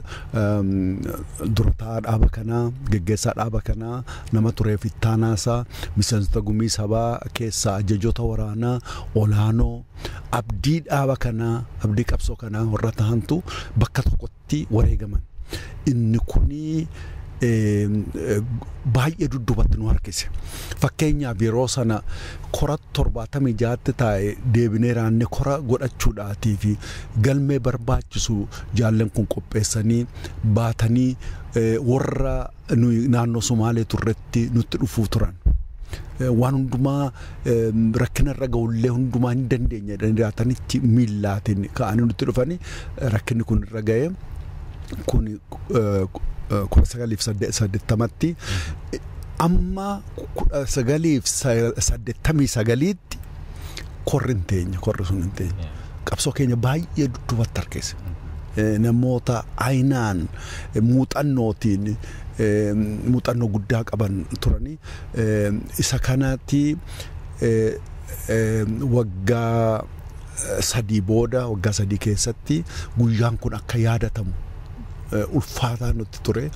durataa dhaaba kanaa, geggeessaa dhaaba kanaa nama tureef ittaanaasaa, miseensota gumii sabaa keessaa ajajoota waraanaa olaanoo, abdii dhaaba kanaa, abdii qabsoo kanaa warra tahantu bakka tokkotti wareegaman. Inni kuni baay'ee dudduubatti nu harkise. Fakkeenyaaf yeroo sana kora 76tti taa'e deebinee raanne kora godhachuudhaatii fi galmee barbaachisu jaallan kun qopheessanii baatanii warra nuyi naannoo Somaalee turretti nutti dhufuu turan. Waan hundumaa rakkina irra ga'ullee hundumaa hin dandeenya jiraatanitti miillaatiin ka'anii nutti dhufanii rakkinni kun irra ga'ee kun 1980tti amma 1989tti korri hin teenye, korri sun hin teenye. Qabsoo keenya baay'ee dudduubatti harkise. Namoota aynaan muuxannootiin muuxannoo guddaa qaban turanii isa kanatti waggaa 3 booda, waggaa 3 keessatti guyyaan kun akka yaadatamu ulfaataa nutti ture.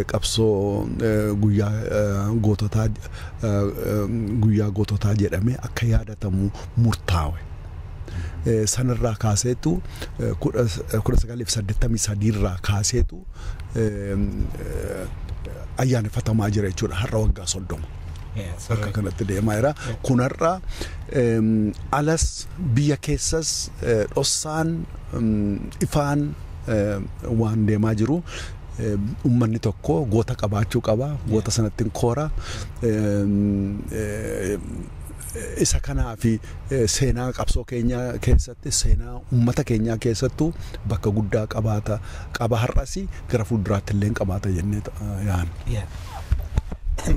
Qabsoo guyyaa goototaa, guyyaa goototaa jedhame akka yaadatamu murtaawe. Sanarraa kaaseetu 1983 irraa kaaseetu ayyaaneffatamaa jira jechuudha, har'a waggaa 30. Akka kanatti deemaa jira. Kun har'a alas biyya keessas dhossaan ifaan waan deemaa jiru, ummanni tokko goota qabaachuu qaba, goota sanatti koora. Isa kanaa fi seenaa qabsoo keenyaa keessatti, seenaa uummata keenyaa keessattuu bakka guddaa qabaata qaba, har'as gara fuulduraatti illee qabaata jennee yaadna.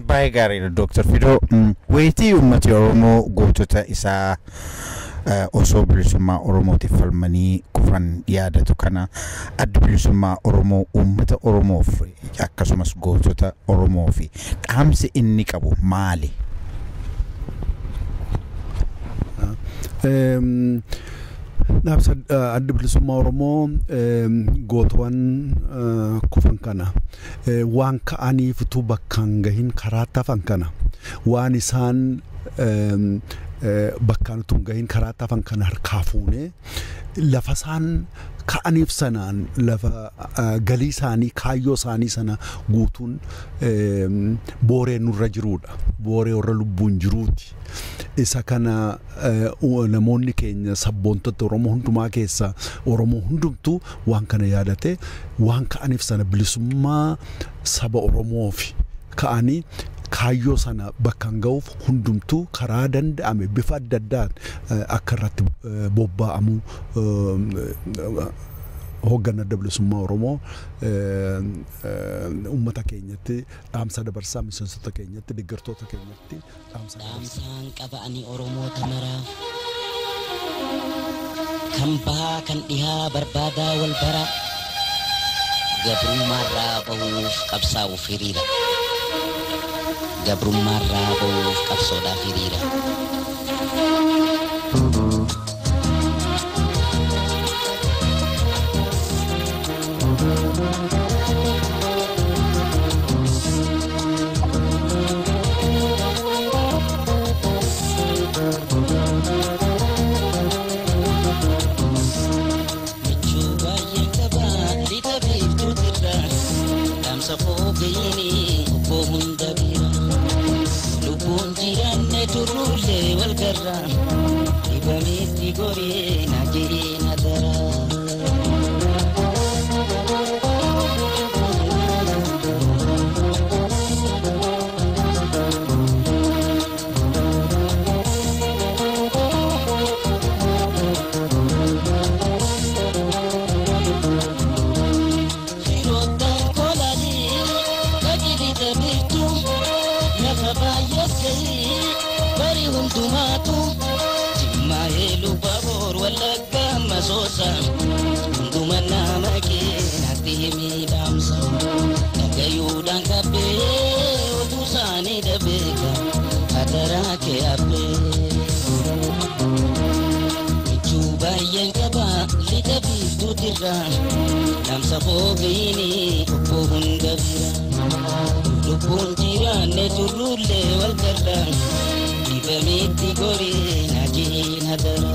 Baay'ee gaariidha, Dooktar Fidoo. Wayitii uummati Oromoo gootota isaa osoo bilisummaa Oromootiif falmanii kufan yaadatu kana, Adda Bilisummaa Oromoo uummata Oromoof akkasumas gootota Oromoo fi dhaamsi inni qabu maali? Dhaamsa Adda Bilisummaa Oromoo gootowwan kufan kana, waan ka'aniif utuu bakkaan gahin karaa hafan kana, waan isaan bakkaan utuu hin gahin karaa hafan kana harkaa fuunee lafa isaan ka'aniif sanaan lafa galii isaanii, kaayyoo isaanii sana guutuun booree nurra jiruudha. Booree warra lubbuun jiruuti. Isa kana namoonni keenya sabboontota Oromoo hundumaa keessa Oromoo hundumtuu waan kana yaadate, waan ka'aniif sana bilisummaa saba Oromoofi ka'anii kaayyoo sana bakkaan ga'uuf hundumtuu karaa danda'ame bifa adda addaan akka irratti bobba'amu hoogganaa Adda Bilisummaa Oromoo uummata keenyatti dhaamsa dabarsaa, miseensota keenyatti, deeggartoota keenyatti dhaamsa dabarsaa. Dhaamsaan qaba ani Oromoota maraaf, kan bahaa kan dhihaa barbaadaa wal bara, gabrummaarraa bahuuf qabsaa'uuf hiriira. Gabrummaarraa bahuuf qabsoodhaaf hiriira. Michuu baay'een qaba lixa biiftuutirra, dhaamsa foogayini obbo hunda bira. Lubbuun jiraanne turruullee wal garra, dhibameetti goree na jedhee na dara. Firoottan kolaalii qajeelita biiftuu, lafa baay'ees gahii bari hundumaatu, Jimmaa Eeluu Baboor Wallaggaa Masoosa, hunduma nama keenatti himii dhaamsa. Dhagayuudhaan qabbee oduu isaanii dhabeeka hadaraa kee abbee. Michuu baay'een qaba lixa biiftuutirra, dhaamsa foogayini obbo hunda bira. Lubbuun jiraanne turruullee wal garra, dhibameetti goree na jeen hadara.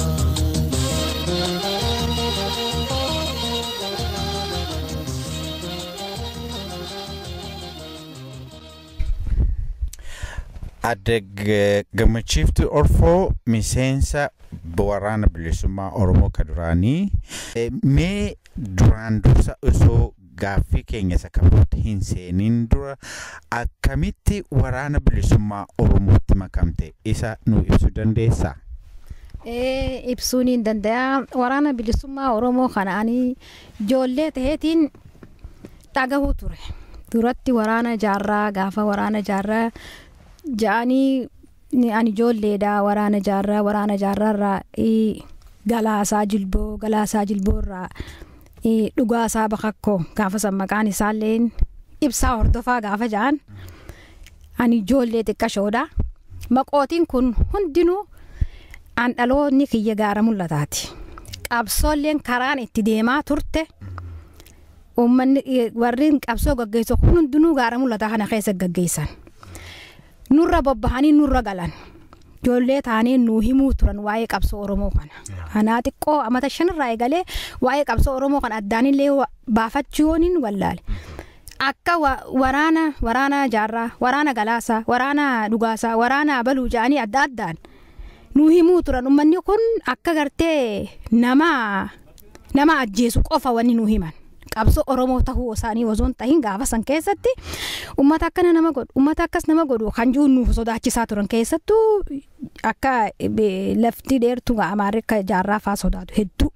Adde Gammachiiftuu Orfoo, miseensa Waraana Bilisummaa Oromoo ka duraanii. Mee duraan dursa osoo gaaffii keenya isa kabootti hin seeniin dura, akkamitti Waraana Bilisummaa Oromootti makamte, isa nu ibsuu dandeessaa? Ibsuun hin danda'a. Waraana Bilisummaa Oromoo kana ani ijoollee taheetiin dhagahuu ture. Duratti waraana jaarraa, gaafa waraana jaarraa ja'anii ani ijoolleedha, waraana jaarraa, waraana jaarraarraa Galaasaa Jilboo, Galaasaa Jilboorraa Dhugaasaa Bakakkoo, gaafa san maqaan isaalleen Ibsaa Hordofaa gaafa ja'an ani ijoollee xiqqashoodha. Maqootiin kun hundinuu an dhaloonni kiyya gaara mul'ataati. Qabsoolleen karaan itti deemaa turte, uummanni warri qabsoo gaggeessu kun hundinuu gaara mul'ataa kana keessa gaggeessan. Nurra bobbahanii nurra galan. Ijoollee taanee nuu himuu turan waa'ee qabsoo Oromoo kana. Anaa xiqqoo amata 5rraa eegalee waa'ee qabsoo Oromoo kana addaanillee baafachuun wallaale. Akka waraana waraana jaarraa, waraana Galaasaa, waraana Dhugaasaa, waraana Abaluu ja'anii adda addaan nuu himuu turan. Uummanni kun akka gartee nama ajjeesu qofa wanni nuu himan. Qabsoo Oromoo tahuu isaanii osoo hin tahin gaafa san keessatti uummata akkana nama godhu, uummata akkas nama godhu kan jiru nuuf sodaachisaa turan, keessattuu akka lafti dheertuu Amaarri akka jaarraa fa'aa sodaatu hedduu.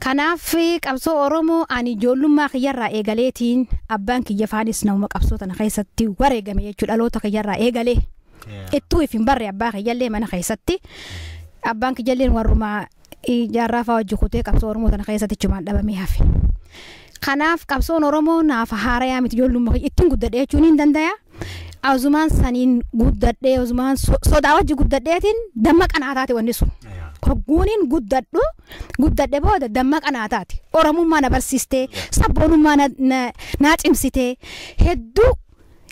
Kanaaf qabsoo Oromoo ani ijoollummaa kiyyarraa eegaleetiin, abbaan kiyya faanis nama qabsoo tana keessatti wareegame jechuudha, dhaloota kiyyarraa eegalee. Ittuu if hin barre abbaa kiyyallee mana keessatti. Abbaan kiyyallee warrumaa jaarraa fa'aa wajji kutee qabsoo Oromoo tana keessatti chumaan dhabamee hafe. Kanaaf qabsoon Oromoo naaf haarayaa miti, ijoollummaa ittiin guddadhe jechuun hin danda'a. Azumaan saniin guddadhee, azumaan sodaa wajji guddadheetiin dammaqa naa taate wanni sun. Hogguuniin guddadhu guddadhe booda dammaqa naa taate. Oromummaa na barsiistee, sabboonummaa naa cimsitee, hedduu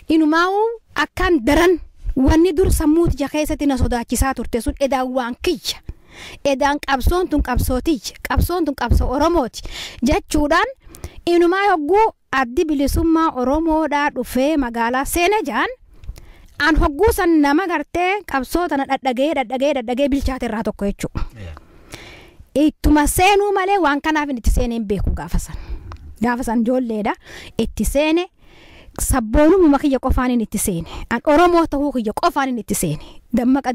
inumaa'uu akkaan daran wanni dur sammuu tiyya keessatti na sodaachisaa turte sun edaan waan kiyya. Edaan qabsoon tun qabsoo tiyya, qabsoon tun qabsoo Oromooti jechuudhaan inumaa hogguu addi bilisummaa Oromoodhaa dhufee magaalaa seene jaan an hogguu san nama gartee qabsoo tana dhadhagee dhadhagee dhadhagee bilchaate irraa tokko jechuudha. Ittuma seenuu malee waan kanaaf inni itti seenee hin beeku gaafa san. Gaafa san ijoolleedha itti seene, sabboonummaa kiyya qofaan inni itti seene. An Oromoo ta'uu kiyya qofaan inni itti seene. Dammaqa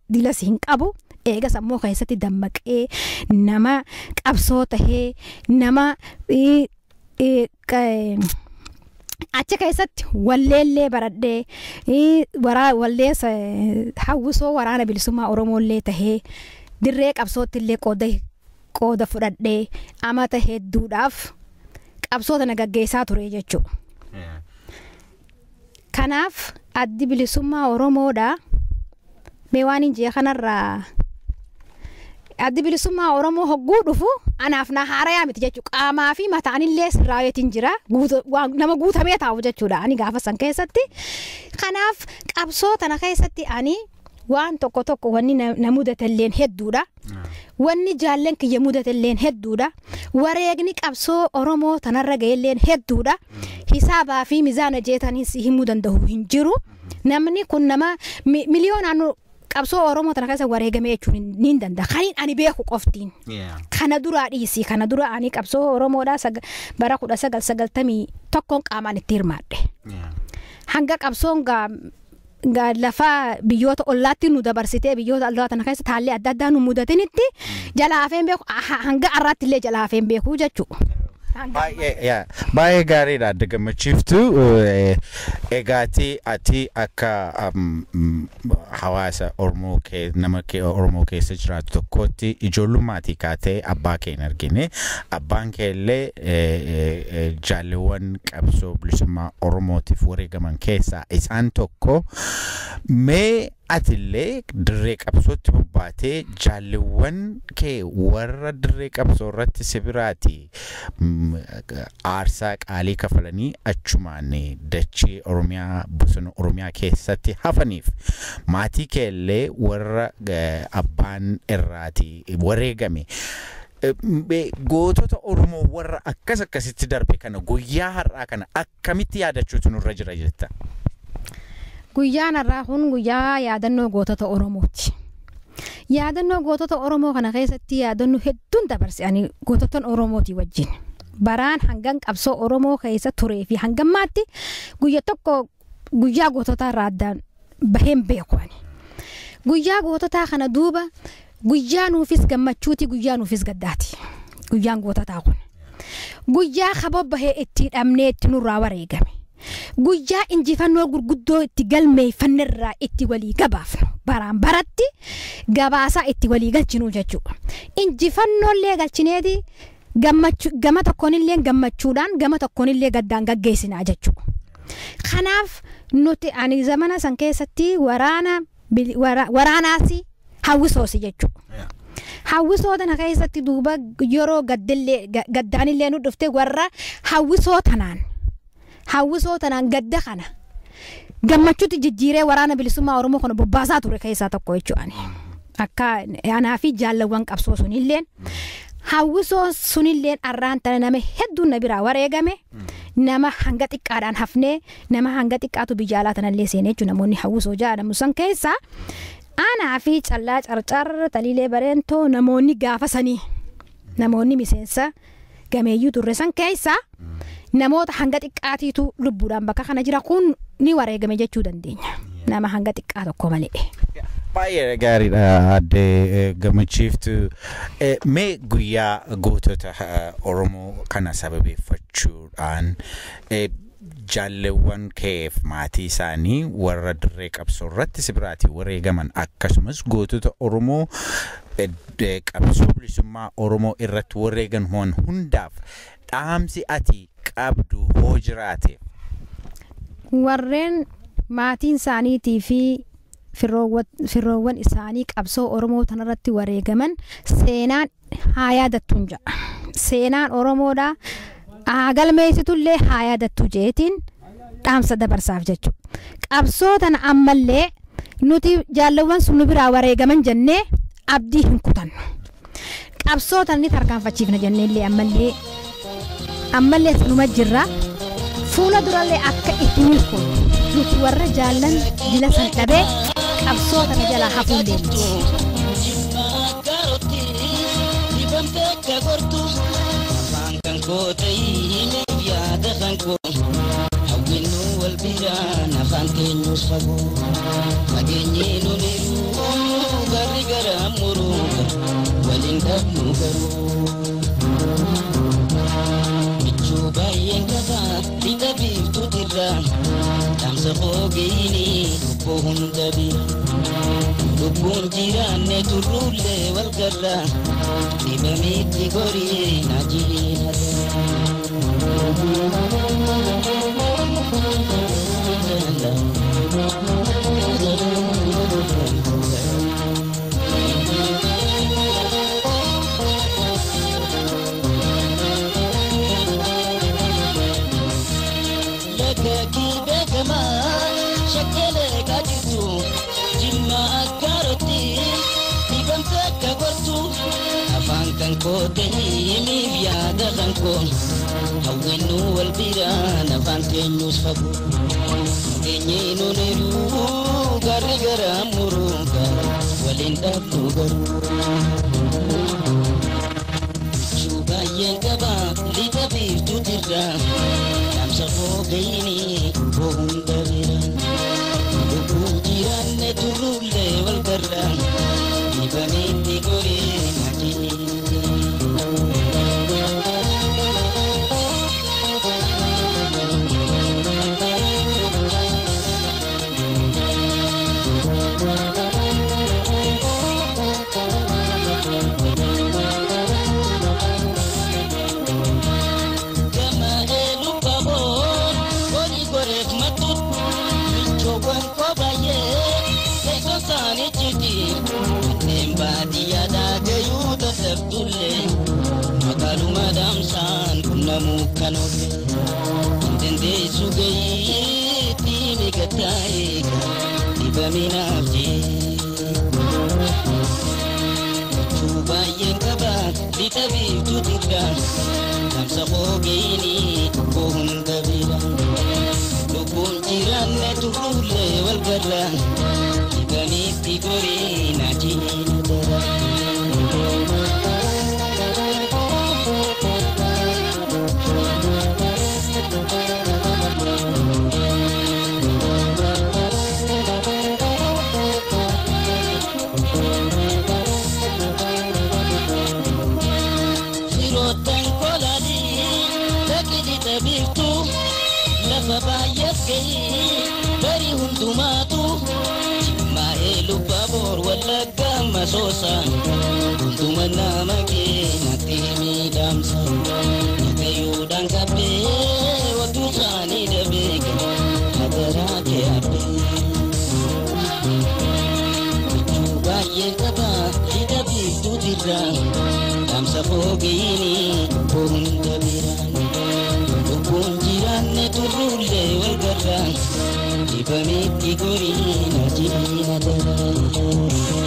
dilas hin qabu. Eega sammuu keessatti dammaqee nama qabsoo tahee, nama achi keessatti walleellee baradhee, wallee hawwisoo waraana bilisummaa Oromoollee tahee, dirree qabsootti illee qooda fudhadhee amata hedduudhaaf qabsoo tana gaggeessaa ture jechuudha. Kanaaf addi bilisummaa Oromoodha. Mee waan hin jee kanarraa addi bilisummaa Oromoo hogguu dhufu anaaf na haarayaa miti jechuudha. Qaamaa fi mataanillee sirraaweetiin jira. Nama guutamee taa'u jechuudha ani gaafa san keessatti. Kanaaf qabsoo tana keessatti ani waan tokko tokko wanni na mudatelleen hedduudha. Wanni jaalleen kiyya mudatelleen hedduudha. Wareegni qabsoo Oromoo tanarra ga'elleen hedduudha. Hisaabaa fi mizaana jeetaniis himuu danda'u hin jiru. Namni kun nama miliyoonaan qabsoo Oromoo tana keessa wareegame jechuun ni danda'a. Kan ani beeku qoftiin. Kana duraa dhiisii, kana dura ani qabsoo Oromoodhaa bara 1991 qaamaan itti hirmaadhe. Hanga qabsoon gaa lafa biyyoota ollaatti nu dabarsitee biyyoota ollaa tana keessa taallee adda addaa nu mudatinitti jala hafeen beeku, hanga har'aatti illee jala hafeen beeku jechuudha. Baay'ee gaariidha adda gammachiiftu. Egaati ati akka hawaasa Oromoo nama Oromoo keessa jiraatu tokkotti ijoollumaatii kaatee abbaa kee hin argine. Abbaan kee illee jaalleewwan qabsoo bilisummaa Oromootiif wareegaman keessaa isaan tokko. Mee atillee dirree qabsootti bobbaatee jaalleewwan kee warra dirree qabsoo irratti si biraati aarsaa qaalii kafalanii achumaan dachee Oromiyaa bosona Oromiyaa keessatti hafaniif, maatii kee illee warra abbaan irraati wareegame, gootota Oromoo warra akkas akkasitti darbe kana guyyaa har'aa kana akkamitti yaadachuutu nurra jira jetta? Guyyaan har'aa kun guyyaa yaadannoo gootota Oromooti. Yaadannoo gootota Oromoo kana keessatti yaadannoo hedduun dabarse ani gootota Oromootii wajjin. Baraan hangan qabsoo Oromoo keessa turee fi hangammaatti guyya tokko guyyaa gootota irraa addaan baheen beeku ani. Guyyaa goototaa kana duuba guyyaa nuufis gammachuuti, guyyaa nuufis gaddaati. Guyyaan goototaa kun. Guyyaa kaboo bahee itti dhabnee itti nurraa wareegame. Guyyaa injifannoo gurguddoo itti galmeeffannirraa itti walii gabaafnu. Baraan baratti gabaasaa itti walii galchinuu jechuudha. Injifannollee galchineeti gama tokkoonillee gammachuudhaan gama tokkoonillee gaddaan gaggeessinaa jechuudha. Kanaaf nuti ani zamana san keessatti waraanaas hawwisoosi jechuudha. Hawwisoo tana keessatti duuba yeroo gaddaanillee nu dhufte warra hawwisoo tanaan gadda kana gammachuutti jijjiiree waraana bilisummaa Oromoo kana bobbaasaa ture keessaa tokko jechuudha. Akka anaa fi jaalawwan qabsoo sunilleen hawwisoo sunilleen arraan tana nama hedduun na biraa wareegame, nama hanga xiqqaadhaan hafnee nama hanga xiqqaatu biyya alaa tanallee seenee jechuudha. Namoonni hawwisoo jedhamu san keessaa anaa fi Callaa Carcar, Taliilee Bareentoo, namoonni gaafa sanii namoonni miseensa gameeyyuu turre san keessaa namoota hanga xiqqaatiitu lubbuudhaan bakka kana jira, kun ni wareegame jechuu dandeenya. Nama hanga xiqqaa tokko malee. Baay'ee gaariidha adde gammachiiftu. Mee guyyaa gootota Oromoo kana sababeeffachuudhaan jaalleewwan keef maatii isaanii warra dirree qabsoo irratti si biraatii wareegaman, akkasumas gootota Oromoo qabsoo bilisummaa Oromoo irratti wareegaman hundaaf dhaamsi ati qabdu hoo jiraate? Warreen Maatiin isaaniitii fi firoowwan isaanii qabsoo Oromoo tanarratti wareegaman seenaan haa yaadattuun jedha. Seenaan Oromoodhaa haa galmeessitullee haa yaadattu jeetiin dhaamsa dabarsaaf jechuudha. Qabsoo tana ammallee nuti jaallawwan sun nu biraa wareegaman jennee abdii hin kutannu. Qabsoo tana ni tarkaanfachiifna jenneellee ammallee sanuma jirra. Fuula durallee akka itti milkoonu nuti warra jaallan jila san dhabee qabsoo tana jalaa hafuu deemti. Dhaamsa fogeeyini lubbuu hunda bira lubbuun jiraanne turruullee wal garra dhibameetti gorii na jiina. Hawwinnu wal biraan afaan keenyus fagoo nageenyi nuuniru garri gara muruuga waliin dhabnu garuu. Bichuu baay'een qaba lixa biiftuutirra dhaamsa fogeeyini koo hunda bira lubbuun jiraanne turruullee wal garra dhibameetti goree naajii. Magaaluma damsaan qunnamuu kan oolle dandeessu gahiitti miqattaa'ee dhibaminaaf jee. Gochuu baay'een qaba lixa biiftuu tirra dhaamsa fogeeyini koo hunda bira lubbuun jiraanne turruullee wal garra dhibameetti goree na jiina dara. Bari hundumaatu maa'ee lubba boor wallagga masoosa hunduma nama keenyatti miidhamsa nagayuudhaan qabbee wadduu isaanii dabee hadaraa kee abbee. Bichuu baay'een qaba lixa biiftuu jirra dhaamsa fogeeyini hunda biraan. Lubbuun jiraanne turruullee wal garra dhibameetti gorii na jiina dara.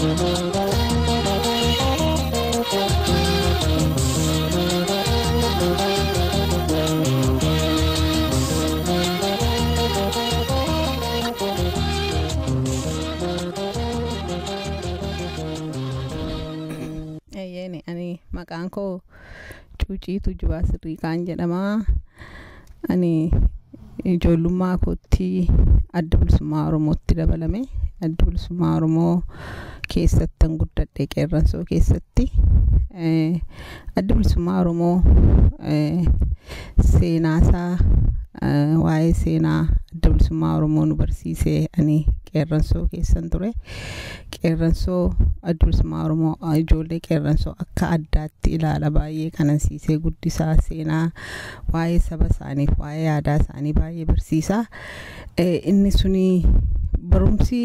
Eeyyeen ani maqaan koo Cuuciitu Jubaa Sirriiqaan jedhama. Ani ijoollummaa kootti adda bilisummaa Oromootti dabalame. Adda bilisummaa Oromoo keessattan guddadhe qeerransoo keessatti. Adda bilisummaa Oromoo seenaasaa Waa'ee seenaa Adda Bilisummaa Oromoo nu barsiisee. Ani qeerransoo keessan ture. Qeerransoo Adda Bilisummaa Oromoo ijoollee qeerransoo akka addaatti ilaala, baay'ee kanansiisee guddisaa, seenaa waa'ee saba isaaniif, waa'ee aadaa isaanii baay'ee barsiisaa. Inni suni barumsi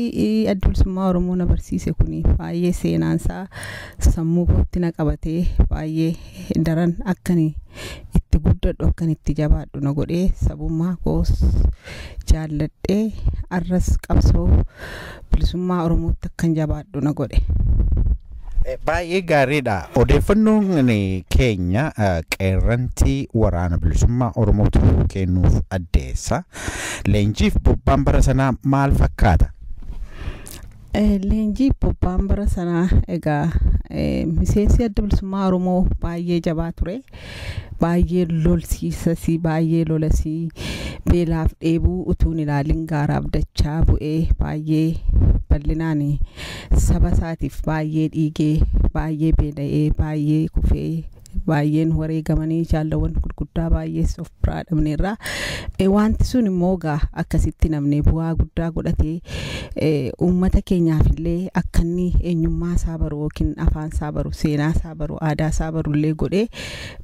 Adda Bilisummaa Oromoo na barsiise kuni baay'ee seenaansaa sammuu kootti na qabatee, baay'ee daran akkani itti guddadhu, akkan itti jabaadhu na godhee, sabummaa koos jaalladhee, arras qabsoo bilisummaa Oromootti akkan jabaadhu na godhe. Baay'ee gaariidha. Odeeffannoon keenya qeerrantii Waraana Bilisummaa Oromoo turuu kennuuf addeessa. Leenjiif bobbaan bara sanaa maal fakkaata? Leenjii bobbaan bara sanaa egaa, miseensi Adda Bilisummaa Oromoo baay'ee jabaa ture. Baay'ee lolsiisasii, baay'ee lolasii, beelaaf dheebuu utuu hin ilaalin gaaraaf dachaa bu'ee, baay'ee bal'inaan saba isaatiif baay'ee dhiigee, baay'ee beela'ee, baay'ee kufee, baay'een wareegamanii, jaallawwan gurguddaa baay'ees of biraa dhabneerra. Wanti sun immoo egaa akkasitti namni bu'aa guddaa godhatee, uummata keenyaaf illee akka inni eenyummaa isaa baru yookiin afaan isaa baru, seenaa isaa baru, aadaa isaa baru illee godhee,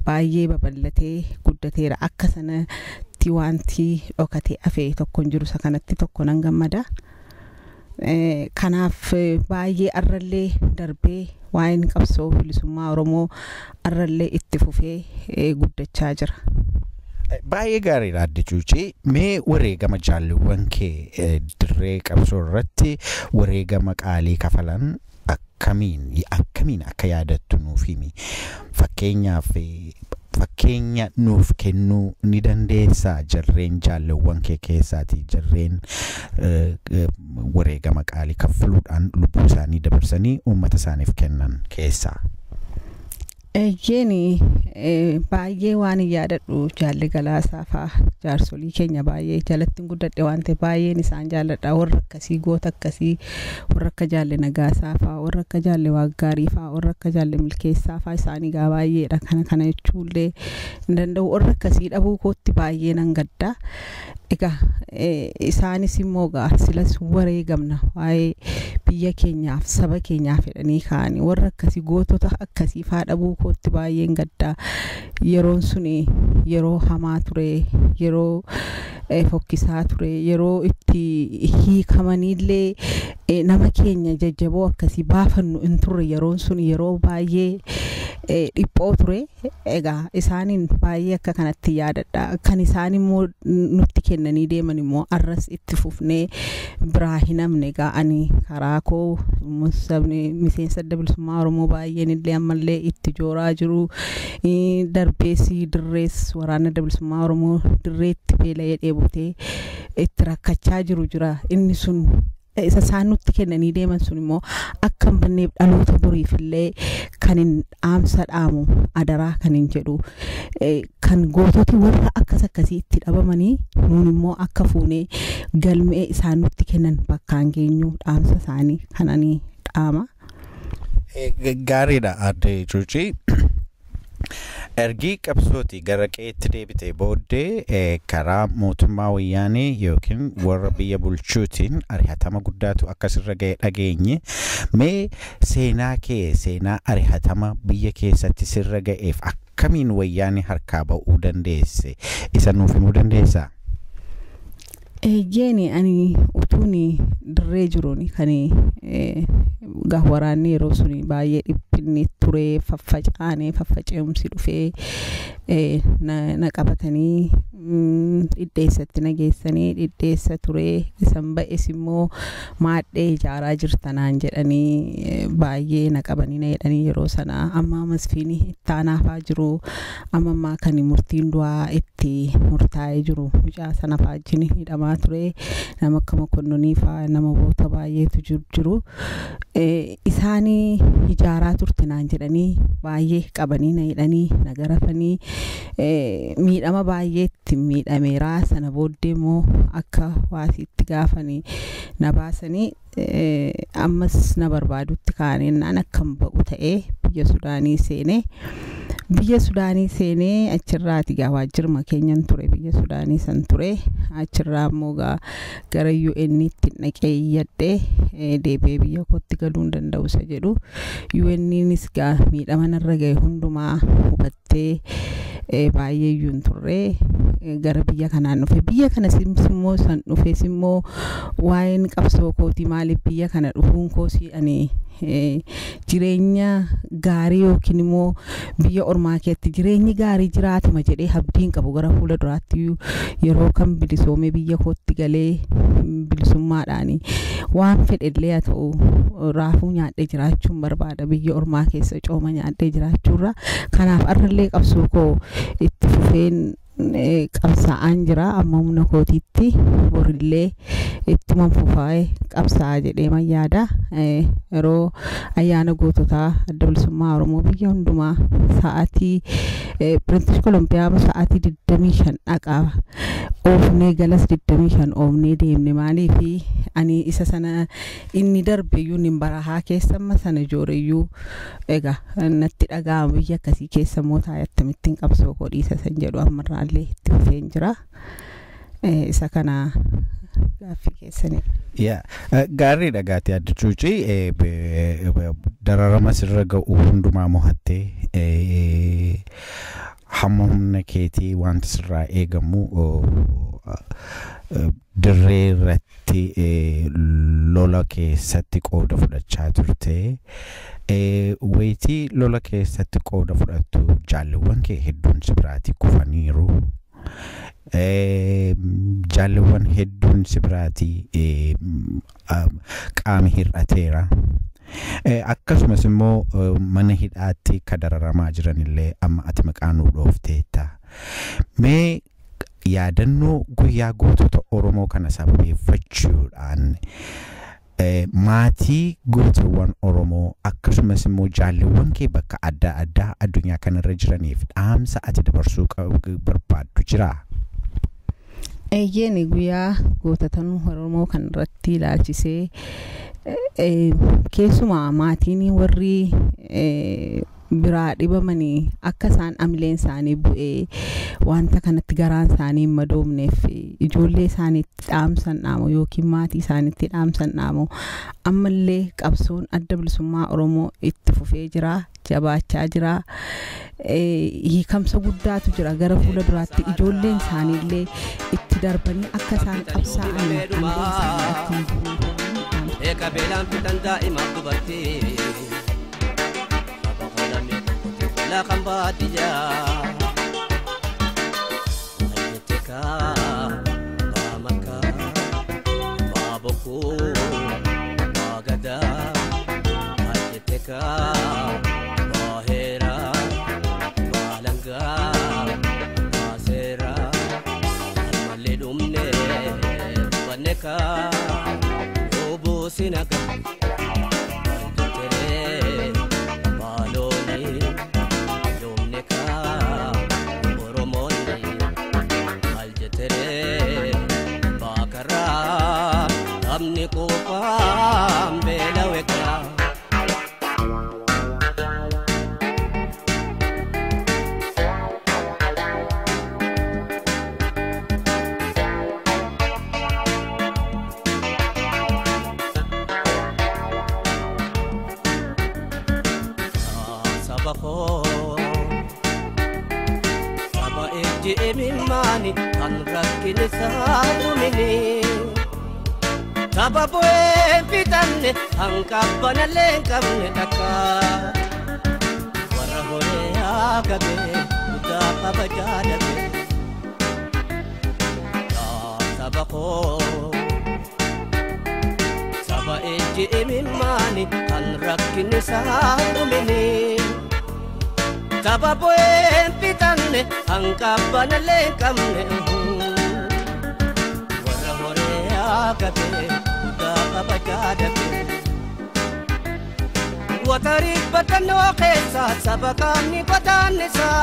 baay'ee babal'atee guddateera. Akka sanatti wanti dhokatee hafe tokko hin jiru, isa kanatti tokko nan gammada. Kanaaf baay'ee arrallee darbee waa'een qabsoo bilisummaa Oromoo arrallee itti fufee guddachaa jira. Baay'ee gaariidha, Adde Cuucii. Mee wareegama jaalliwwan kee dirree qabsoo irratti wareegama qaalii kafalan akkamiin akka yaadattu nuuf himi. Fakkeenyaaf, fakkeenya nuuf kennuu ni dandeessaa, jarreen jaalliwwan kee keessaatii jarreen wareegama qaalii kaffaluudhaan lubbuu isaanii dabarsanii uummata isaaniif kennan keessaa? Eeyyeeni, baay'ee waan hin yaadadhu, jaalli Galaasaa fa'aa, jaarsolii keenya baay'ee jalatti hin guddadhe waan ta'eef baay'een isaan jaalladha. Warra akkasii, goota akkasii, warra akka jaalle Nagaasaa fa'aa, warra akka jaalle Waaggaarii fa'aa, warra akka jaalle Milkeessaa fa'aa, isaanii gaa baay'eedha, kana jechuullee hin danda'u. Warra akkasii dhabuu kootti baay'ee nan gadda. Egaa isaanis immoo gaa silas wareegamna waa'ee biyya keenyaaf, saba keenyaaf jedhanii ka'anii, warra akkasii, gootota akkasii fa'aa dhabuu kootti baay'een gadda. Yeroon suni yeroo hamaa ture, yeroo fokkisaa ture, yeroo itti hiikamaniillee nama keenya jajjaboo akkasii baafannu hin turre. Yeroon sun yeroo baay'ee dhiphoo ture. Egaa isaaniin baay'ee akka kanatti yaadadha. Kan isaan immoo nutti kennanii deeman immoo arras itti fufnee biraa hin hamne. Egaa ani karaa koo sabni miseensa Adda Bilisummaa Oromoo baay'een illee ammallee itti jooraa jiru. Darbeessi dirrees waraana Adda Bilisummaa Oromoo dirreetti beela'ee dheebotee itti rakkachaa jiru jira. Inni sun isa isaan nutti kennanii deeman sun immoo akka hin banneef dhaloota boriif illee kan hin dhaamsa dhaamu, adaraa kan hin jedhu, kan goototi warra akkas akkasii itti dhabamanii, nuun immoo akka fuunee galmee isaan nutti kennan bakkaan geenyu dhaamsa isaanii kananii dhaama. Gaariidha, Aadde Cuucii. Ergii qabsooti gara qe'eetti deebitee booddee karaa mootummaa Wayyaanee yookiin warra biyya bulchuutiin ari'atama guddaatu akkasirra ga'e dhageenye. Mee seenaa kee, seenaa ari'atama biyya keessatti sirra ga'eef akkamiin Wayyaanee harkaa ba'uu dandeesse, isa nuuf himuu dandeessaa? Eeyyeeni, ani utuun dirree jiruun kan waraanni yeroo suni baay'ee dhiphinni ture, faffacaanee fafface'umsi dhufee, na qabatanii dhidheessatti na geessanii, dhidheessa ture. Isan ba'es immoo maadhee ijaaraa jirtanaan jedhanii baay'ee na qabanii na jedhanii. Yeroo sana amma Masfiin Ittaanaafaa jiru, amma ammaa kan murtiin du'aa itti murtaa'ee jiru, mucaa sana fa'aa wajjin hidhamaa ture. Nama akka Makonnonii fa'aa, nama boota baay'eetu jiru. Isaanii ijaaraa turte naan jedhanii baay'ee qabanii na hidhanii na garafanii, miidhama baay'eetti miidhameera. Sana booddee immoo akka waasiitti gaafanii na baasanii, ammas na barbaadutti kaaneen naan akkam ba'u ta'ee biyya Sudaanii seenee. Biyya Sudaanii seenee achirraati gaa waajjirma keenyan ture, biyya Sudaanii san ture. Achirraa immoo gaa gara UN'tti dhaqee iyyadhee, deebi'ee biyya kootti galuu hin danda'u isa jedhu. UN'nis gaa miidhama narra ga'e hundumaa hubattee, baay'ee iyyuu hin turre, gara biyya kanaan dhufe. Biyya kana immoo san dhufes immoo waa'een qabsoo kootii, maaliif biyya kana dhufuun koosii, ani jireenya gaarii yookiin immoo biyya ormaa keessatti jireenyi gaarii jiraatuma jedhee abdiin qabu. Gara fuula duraatti yeroo kan bilisoomee biyya kootti galee bilisummaadhaan waan fedhellee haa ta'u raafuu nyaadhee jiraachuun barbaada, biyya ormaa keessa cooma nyaadhee jiraachuurra. Kanaaf arrallee qabsoo koo itti fufeen qabsaa'aan jira amma humna kootiitti. Borillee ittuma fufaa'ee qabsaa'a jedhee man yaada. Yeroo ayyaana goototaa Adda Bilisummaa Oromoo biyya hundumaa sa'aatii British Columbia sa'aatii 25 dhaqaa oofnee galas, 25 oofnee deemne. Maaliifi ani isa sana inni darbe iyyuu inni barahaa keessa amma sana jooreyyuu egaa natti dhaga'ama. Biyya akkasii keessa immoo taa'ee akkamittiin qabsoo koo dhiisa san jedhu ammarraallee itti fufeen jira. Isa kana gaaffii keessaniif. Yaa, gaarii dhagaatee adda cuucii dararama sirra ga'u hundumaa mo'attee, hamma humna keetii wanta sirraa eegamu dirree irratti lola keessatti qooda fudhachaa turte. Wayitii lola keessatti qooda fudhattu jaalliwwan kee hedduun si biraatii kufaniiru. Jaalliwwan hedduun si biraatii qaami hir'ateera. Akkasumas immoo mana hidhaatti ka dararamaa jiran illee amma ati maqaa nuu dhoofteetta. Mee yaadannoo guyyaa gootota Oromoo kana sababeeffachuudhaan maatii gootawwan Oromoo akkasumas immoo jaalliwwan kee bakka adda addaa addunyaa kanarra jiraniif dhaamsa ati dabarsuu barbaaddu jiraa? Eeyyeen, guyyaa gootota Oromoo kan irratti ilaalchisee keessumaa maatiin warri biraa dhibamanii akka isaan amileen isaanii bu'ee wanta kanatti garaan isaanii hin madoomneef ijoollee isaaniitti dhaamsan dhaamu yookiin maatii isaaniitti dhaamsan dhaamu, ammallee qabsoon Adda Bilisummaa Oromoo itti fufee jira, jabaachaa jira, hiikamsa guddaatu jira. Gara fuula duraatti ijoolleen isaaniillee itti darbanii akka isaan qabsaa'an, amileen isaanii akka hin buune. Qabeelaan fitan daa'imaaf dubartii saba qolamee tokkotti kan baadiyyaa Ayyetekaa Baamakaa Baabokuu Baagadaa Ayyetekaa Baaheeraa Baalangaa Baaseeraa Almallee dhumnee hubannekaa Obosinaga Aljateree Baalooni Yoomnekaa Oromoonni Aljateree Baakaraa Namni qofaan beelawekaa. Saba koo, saba ejji imimmaani kan rakkin isaa dhumini, saba bu'ee fitanne kan qabbanallee hin qabne takka, warra horee haagabe guddaa kabajaa dhabe. Yaa saba koo, saba ejji imimmaani kan rakkin isaa dhumini, saba bu'ee fitanne kan qabbanallee hin qabne, warra horee haagabe guddaa kabajaa dhabe. Watarii badannoo keessa saba qaamni godaannisaa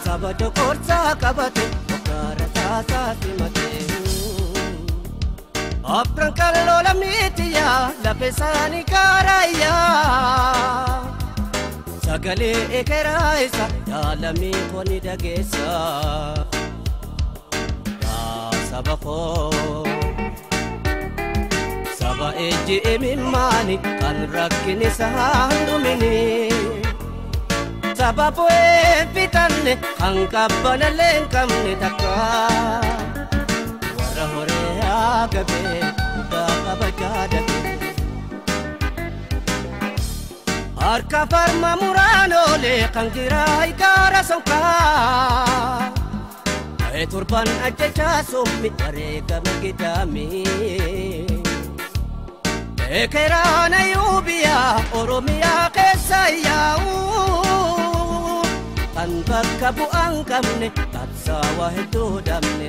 saba dokorsaa qabate okaara taasaa simate. Afran kalloo lammiitiyyaa lafa isaanii kaaraayyaa. Sagalee ekeraa isa yaalamii koo ni dhageessa. Yaa saba koo saba ejji imimmaani kan rakkin isaa hin dhumini. Saba bu'ee fitanne kan qabbanallee hin qabne takka. Warra horee agabee dhugaa kabajaa dhabe. Harka farma muraan oolee kan jiraa gaara sonkaa. Torban ajjechaa summi wareegame gidaami. Ekeraan ayyuubiyaa Oromiyaa keessa yaa'u. Kan bakka bu'aan qabne qabsaawaa hedduu dhabne.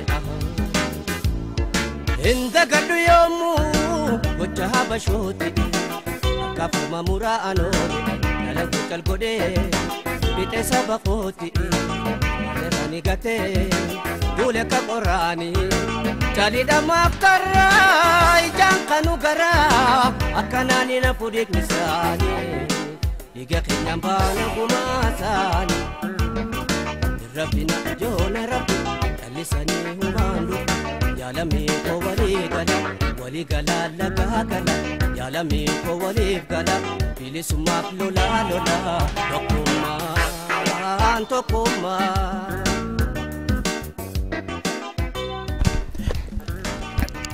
Hin dagadhu yoomuu gocha habashooti. Akka farma muraan oole dhalatu cal godhee fiixee saba kooti. Ani gatee duule ka qoraani jalidhamaaf karraa ijaan kanu garaa akkanaan na fudhiikni isaanii dhiiga keenyaan baana gumaasaanii rabbina joona rabbi callisanii hubaandu yaalamii koo walii gala walii galaa lagaa gala yaalamii koo waliif gala bilisummaaf lolaa lolaa tokkummaan tokkummaa.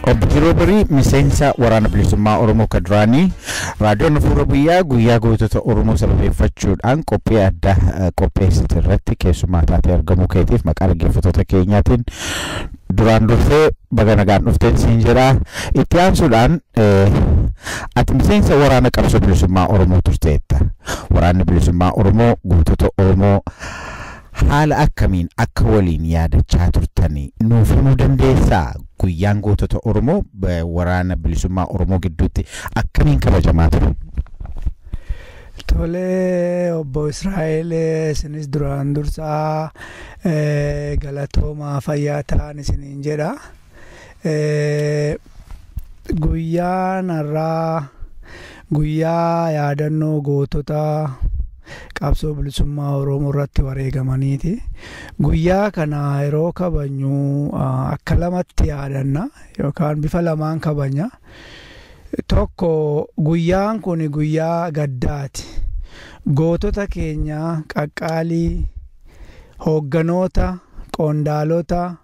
Obbo Jiroo Barii miseensa waraana bilisummaa Oromoo kan duraanii raadiyoon Afuura Biyyaa guyyaa gootota Oromoo sababeeffachuudhaan qophii addaa qopheessite irratti keessumaa taatee argamuu keetiif maqaa dhaggeeffattoota keenyaatiin duraan dursee baga nagaan dhufteen siin jedha. Itti aansuudhaan ati miseensa waraana qabsoo bilisummaa Oromoo turteetta. Waraanni bilisummaa Oromoo gootota Oromoo haala akkamiin akka waliin yaadachaa turtanii nuuf himuu dandeessaa? Guyyaan gootota Oromoo waraana bilisummaa Oromoo gidduutti akkamiin kabajamaa ture? Tolee, obbo Israa'el isinis duraan dursaa galatoomaa fayyaa ta'an isiniin jedha. Guyyaan har'aa guyyaa yaadannoo gootota qabsoo bilisummaa Oromoo irratti wareegamaniiti. Guyyaa kana yeroo kabajnu akka lamatti yaadanna yookaan bifa lamaan kabajna. Tokko guyyaan kun guyyaa gaddaati. Gootota keenya qaqqaalii, hoogganoota, qondaalota,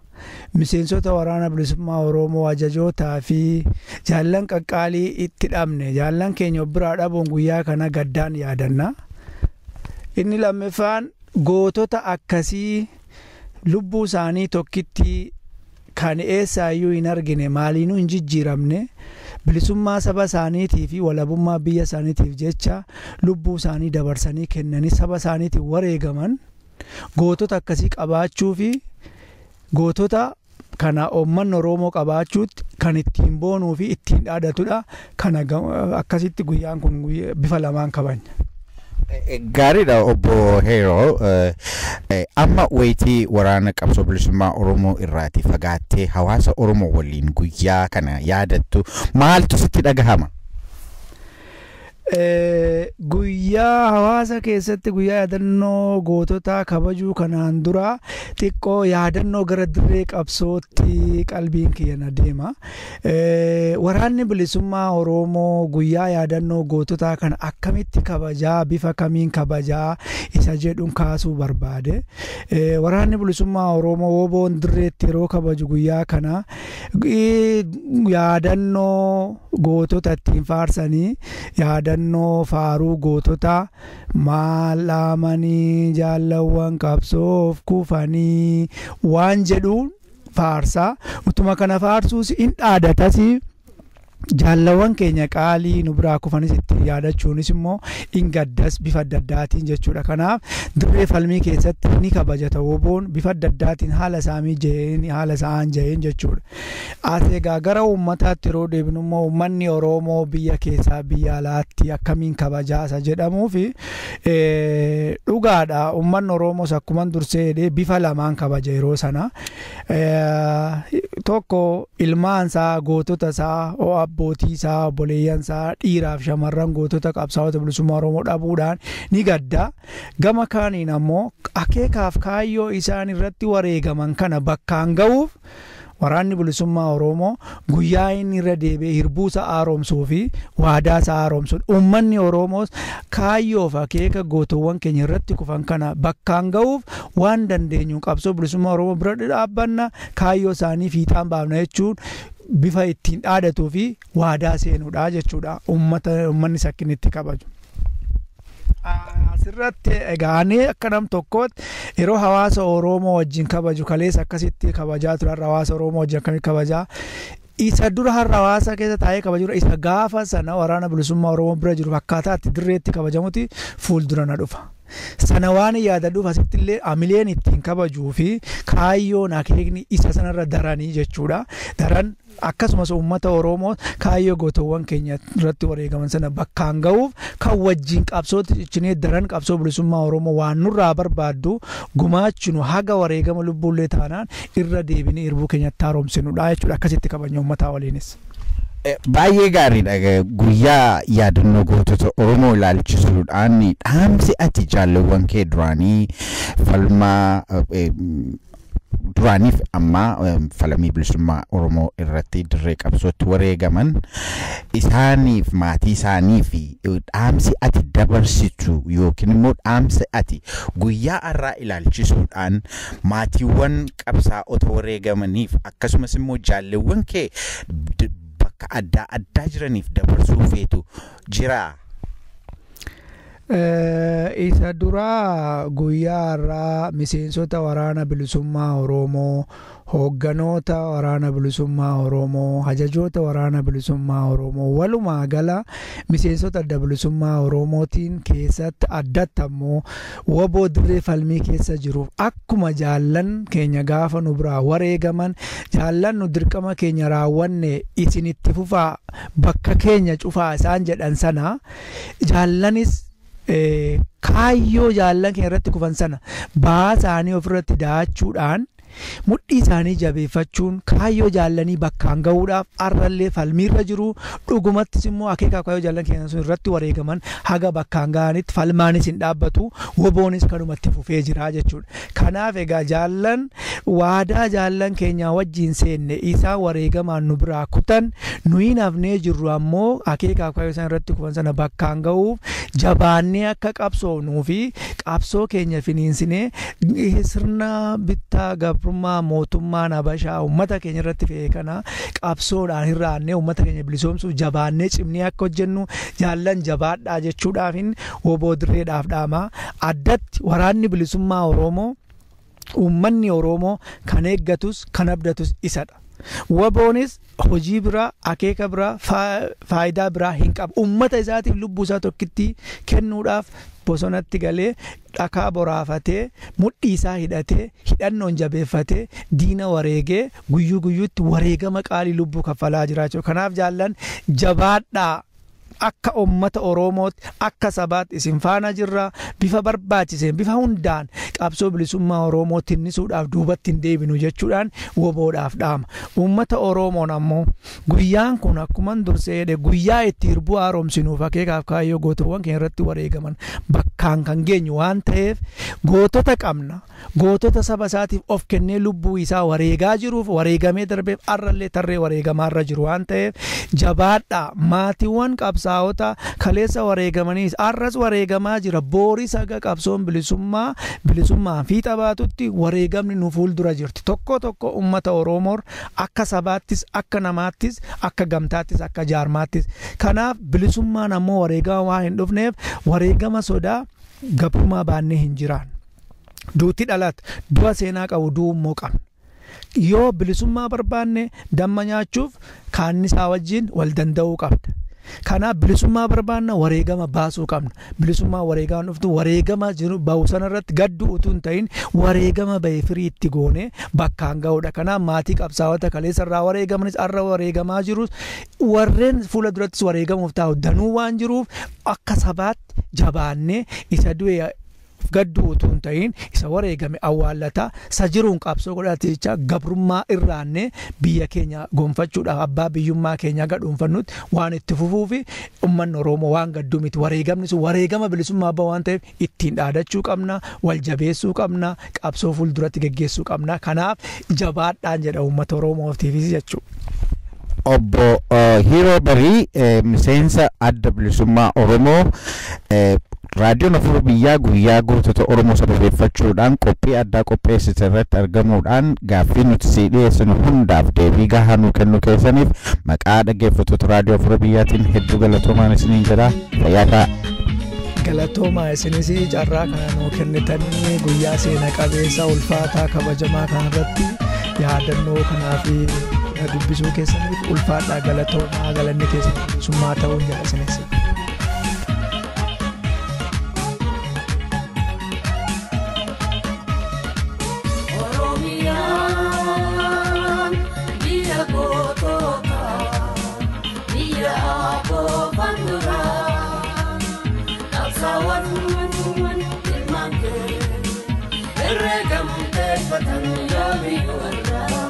miseensota waraana bilisummaa Oromoo ajajootaa fi jaallan qaqqaalii itti dhabne jaallan keenya of biraa dhabuun guyyaa kana gaddaan yaadanna. Inni lammaffaan gootota akkasii lubbuu isaanii tokkitti kan eessaayyuu hin argine maaliinuu hin jijjiiramne bilisummaa saba isaaniitii fi walabummaa biyya isaaniitiif jecha lubbuu isaanii dabarsanii kennanii saba isaaniitiif wareegaman gootota akkasii qabaachuu fi gootota kana uummanni Oromoo qabaachuutti kan ittiin boonuu fi ittiin dhaadatudha. Kana akkasitti guyyaan kun bifa lamaan kabajna. Gaariidha obbo Heeroo. Amma wayitii waraana qabsoo bilisummaa Oromoo irraati fagaattee hawaasa Oromoo waliin guyyaa kana yaadattu maaltu sitti dhagahama? Guyyaa hawaasa keessatti guyyaa yaadannoo gootota kabajuu kanaan dura xiqqoo yaadannoo gara dirree qabsootti qalbiin kiyya na deema. Waraanni bilisummaa Oromoo guyyaa yaadannoo goototaa kana akkamitti kabajaa bifa kamiin kabajaa isa jedhuun kaasuu barbaade. Waraanni bilisummaa Oromoo woboon dirreetti yeroo kabaju guyyaa kana yaadannoo gootota ittiin faarsanii yaadannoo faaruu gootota maal dhaamanii jaallawwan qabsoof kufanii waan jedhuun faarsaa. Utuma kana faarsuus hin dhaadatas jaallawwan keenya qaalii nu biraa kufanis ittiin yaadachuunis immoo hin gaddas bifa adda addaatiin jechuudha. Kanaaf dirree falmii keessatti ni kabajata woboon bifa adda addaatiin haala isaa mijeen haala isaan jaheen jechuudha. As egaa gara uummataatti yeroo deebinu immoo uummanni Oromoo biyya keessaa biyya alaatti akkamiin kabajaa isa jedhamuu fi dhugaadha. Uummanni Oromoos akkuma dursee jedhee bifa lamaan kabaja yeroo sana. Tokko ilmaan isaa gootota isaa Abbootii isaa, obboleeyyan isaa, dhiiraaf shamarran gootota qabsaa'ota bilisummaa Oromoo dhabuudhaan ni gadda. Gama kaaniin ammoo akeekaaf kaayyoo isaan irratti wareegaman kana bakkaan ga'uuf waraanni bilisummaa Oromoo guyyaa inni irra deebi'ee hirbuu isaa haaromsuu fi waadaa isaa haaromsuudha. Uummanni Oromoos kaayyoof akeeka gootowwan keenya irratti kufan kana bakkaan ga'uuf waan dandeenyu qabsoo bilisummaa Oromoo bira dhaabbanna, kaayyoo isaanii fiixaan baafna jechuun bifa ittiin dhaadatuu fi waadaa seenuudha jechuudha. Uummanni sakkin itti kabaju. Asirratti egaa ani akka nam tokkootti yeroo hawaasa Oromoo wajjin kabaju, kaleessa akkasitti kabajaa ture, har'a hawaasa Oromoo wajjin akkamitti kabajaa, isa dura har'a hawaasa keessa taa'ee kabaju, isa gaafa sana waraana bilisummaa Oromoo bira jiru akkaataa itti dirreetti kabajamuti fuuldura na dhufa. Sana waan yaadadhuuf asitti illee amileen ittiin kabajuu fi kaayyoon akeekni isa sanarra daranii jechuudha. Daran akkasumas uummata Oromoo kaayyoo gootowwan keenya irratti wareegaman sana bakkaan ga'uuf kan wajjin qabsootti ciccinee daran qabsoo bilisummaa Oromoo waan nurraa barbaaddu gumaachinu haga wareegama lubbuullee taanaan irra deebinee irbuu keenyatti haaromsinudha jechuudha. Akkasitti kabajna uummataa waliinis. Baay'ee gaariidha. Guyyaa yaadannoo gootota Oromoo ilaalchisuudhaan dhaamsi ati jaalawwan kee duraanii falmaa duraaniif ammaa falmii bilisummaa Oromoo irratti dirree qabsootti wareegaman isaaniif, maatii isaanii fi dhaamsi ati dabarsitu yookiin immoo dhaamsi ati guyyaa har'aa ilaalchisuudhaan maatiiwwan qabsaa'ota wareegamaniif akkasumas immoo jaalawwan kee bakka adda addaa jiraniif dabarsuu feetu jira. Isa duraa guyyaa har'aa miseensota waraana bilisummaa Oromoo, hoogganoota waraana bilisummaa Oromoo, ajajoota waraana bilisummaa Oromoo, walumaa gala miseensota adda bilisummaa Oromootiin keessatti addatti ammoo woboo dirree falmii keessa jiruuf akkuma jaallan keenya gaafa nu biraa wareegaman, jaallan nu dirqama keenya raawwanne isinitti fufaa bakka keenya cufaa isaan jedhan sana, jaallanis kaayyoo jaallan keenya irratti kufan sana ba'aa isaanii ofirratti da'achuudhaan mudhii isaanii jabeeffachuun kaayyoo jaallanii bakkaan ga'uudhaaf har'allee falmiirra jiru. Dhugumattis immoo akeeka kaayyoo jaallan keenya sun irratti wareegaman haga bakkaan ga'anitti falmaanis hin dhaabbatu, woboonis kanumatti fufee jira jechuudha. Kanaaf egaa jaallan waadaa jaallan keenya wajjin seenne isaan wareegamaan nu biraa kutan, nuyi hafnee jirru ammoo akeeka kaayyoo isaan irratti kufan sana bakkaan ga'uuf jabaannee akka qabsoofnuu fi qabsoo keenya finiinsinee sirna bittaa gabrummaa mootummaan Habashaa uummata keenya irratti fe'e kana qabsoodhaan hir'aannee uummata keenya bilisoomsuuf jabaannee cimnee akka hojjennu jaallan jabaadhaa jechuudhaafin woboo dirreedhaaf dhaama. Addatti waraanni bilisummaa Oromoo, uummanni Oromoo kan eeggatus kan abdatus isadha. Woboonis hojii biraa, akeeka biraa, faayidaa biraa hin qabu. Uummata isaatiif lubbuu isaa tokkitti kennuudhaaf bosonatti galee dhakaa boraafatee mudhii isaa hidhatee hidhannoon jabeeffatee diina wareegee guyyuu guyyuutti wareegama qaalii lubbuu kaffalaa jiraachuu. Kanaaf jaallan jabaadhaa, akka uummata Oromootti akka sabaatti isin faana jirra, bifa barbaachiseen bifa hundaan qabsoo bilisummaa Oromoo tinnisuudhaaf duubatti hin deebinu jechuudhaan woboodhaaf dhaama. Uummata Oromoon ammoo guyyaan kun akkuma dursee jedhe guyyaa itti hirbuu haaromsinuuf akeekaaf kaayyoo gootowwan keenya irratti wareegaman bakkaan kan geenyu waan ta'eef gootota qabna. Gootota saba isaatiif of kennee lubbuu isaa wareegaa jiruuf wareegamee darbeef har'allee tarree wareegamaarra jiru waan ta'eef jabaadhaa. Maatiiwwan qabsaa'ota kaleessa wareegamaniis har'as wareegamaa jira. Booris haga qabsoon bilisummaa fiixa baatutti wareegamni nu fuuldura jirti. Tokko tokko uummata Oromoo akka sabaattis, akka namaattis, akka gamtaattis, akka jaarmaattis. Kanaaf bilisummaan ammoo wareegama waan hin dhufneef wareegama sodaa gabrummaa baannee hin jiraan. Duuti dhalata, du'a seenaa qabu du'u immoo qabna. Yoo bilisummaa barbaanne damma nyaachuuf kaannisaa wajjin wal danda'uu qabda. Kanaaf bilisummaa barbaanna wareegama baasuu qabna. Bilisummaa wareegama dhuftu wareegama jiru bahu sanarratti gaddu utuu hin ta'in wareegama bahe firii itti goone bakkaan ga'uudha. Kanaaf maatii qabsaa'ota kaleessa irraa wareegamanis har'a wareegamaa jirus warreen fuula durattis wareegamuuf taa'u danuu waan jiruuf akka sabaatti jabaannee isa du'e Wareegameef gaddu utuu hin ta'in isa wareegame awwaallataa isa jiruun qabsoo godhate jecha gabrummaa irraannee biyya keenya gonfachuudhaaf abbaa biyyummaa keenya aga dhuunfannutti waan itti fufuu fi uummanni Oromoo waan gadduu miti. Wareegamni sun wareegama bilisummaa abbaa waan ta'eef ittiin dhaadachuu qabna, wal jabeessuu qabna, qabsoo fuulduratti geggeessuu qabna. Kanaaf jabaadhaan jedha uummata Oromootiifis jechuudha. Obbo Hiroo Barii, miseensa Adda Bilisummaa Oromoo, Raadiyoon Afuura Biyyaa guyyaa gootota Oromoo sababeeffachuudhaan qophii addaa qopheessite irratti argamuudhaan gaaffii nuti sii dhiyeessinu hundaaf deebii gahaa nuu kennuu keessaniif maqaa dhaggeeffattoota Raadiyoo Afuura Biyyaatiin hedduu galatoomaan isiniin jedha. Fayyaa ta'a. Galatoomaa isinis carraa kana nuu kennitanii guyyaa seena qabeessa ulfaataa kabajamaa kanarratti yaadannoo kanaa fi dubbisuu keessaniif ulfaadhaa, galatoomaa, galanni keessan bilisummaa ta'uun jedha isinis. Oromiyaan biyya gootota, biyya abbooban duraa, qabsaawwan ilmaan kee herreegamteeffatan yoomiyyuu irraa.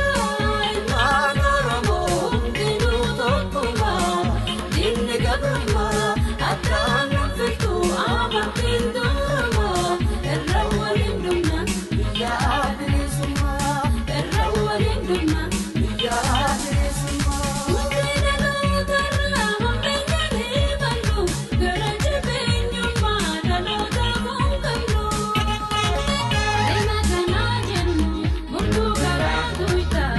Ilmaan Oromoo hundinuu tokkuma, diinni gabrummaa addaan nu filtu amantiin duruma. Irra waliin dhumna biyya bilisummaa, irra waliin dhumna biyya bilisummaa. Hundi dhaloota irraa hammeenyaan himannu, gara jabeenyummaa dhaloota kun qabnu. Ilma kanaa jennu murtuu garaa tuytaa.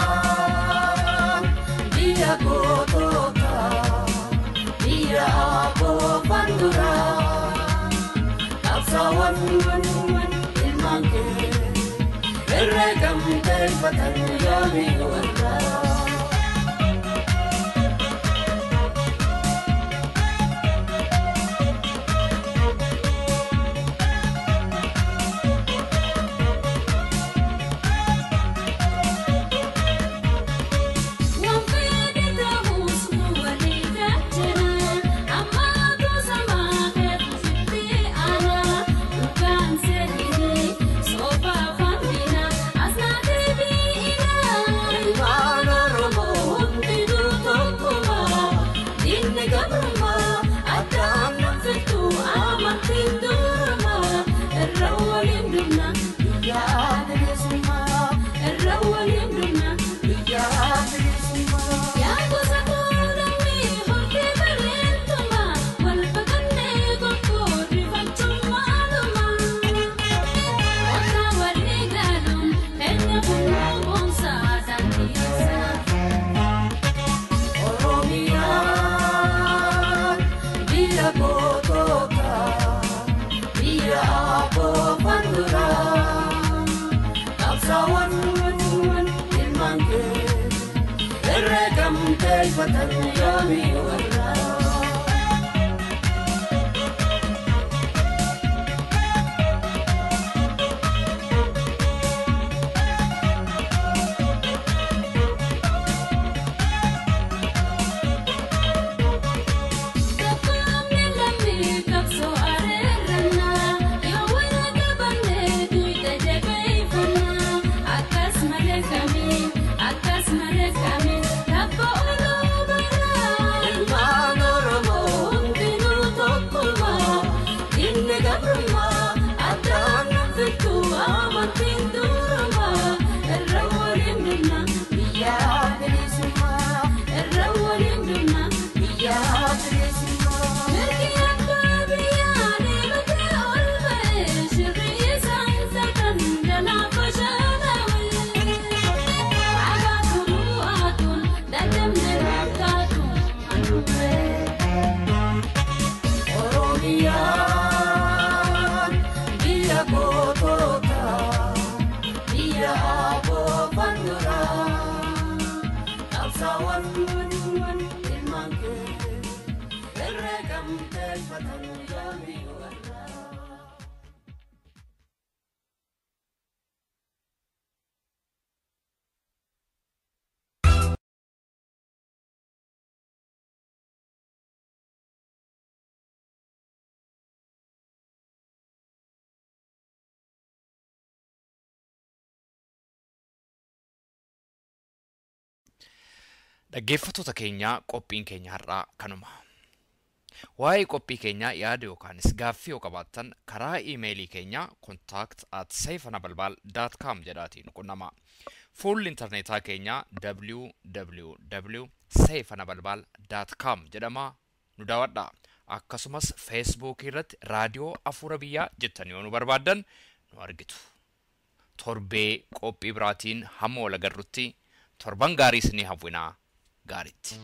Oromiyaan biyya gootota, biyya abbooban duraa, qabsaawwan ilmaan kee herreegamteeffatan yoomiyyuu irraa. Ilmaan Oromoo hundinuu tokkuma, diinni gabrummaa addaan nu filtu amantiin duruma. Irra waliin dhumna biyya bilisummaa, irra waliin dhumna biyya bilisummaa. Yaa gosa koo hortee bareentuma, wal baqannee gonfoo rifachuun maaluma. Akka walii galuun keenya kunnuu boonsaa daandiisa. Oromiyaan biyya gootota, biyya abbooban duraa, qabsaawwan ilmaan kee herreegamteeffatan yoomiyyuu irraa. Tokkoomni lammii qabsoo areerannaa yoo wal qabanne duuta jabeeffannaa. Akkas malee kamii, akkas malee kamii tabba oluu baraa. Ilmaan Oromoo hundinuu tokkuma, diinni gabrummaa addaan nu filtu amantiin duruma. Irra waliin dhumna biyya bilisummaa, irra waliin dhumna biyya bilisummaa. Mirgi abbaa biyyaa deematee ol ba'e, shirri isaan sadan jalaa fashalaa'e. Abaa turuu. Dhaggeeffattoota keenya, qophiin keenya har'aa kanuma. Waa'ee qophii keenyaa yaada yookaanis gaaffii yoo qabaattan, karaa iimeelii keenya contact@seifanabalbal.com jedhaatiin nu qunnama. Fuulli intarneetaa keenya www.seifanabalbal.com jedhama, nu daawwadha. Akkasumas Feesbuukii irratti Raadiyoo Afuura Biyyaa jettanii yoo nu barbaaddan nu argitu. Torbee qophii biraatiin hamma wal agarrutti torban gaarii isinii hawwinaa, gaariitti.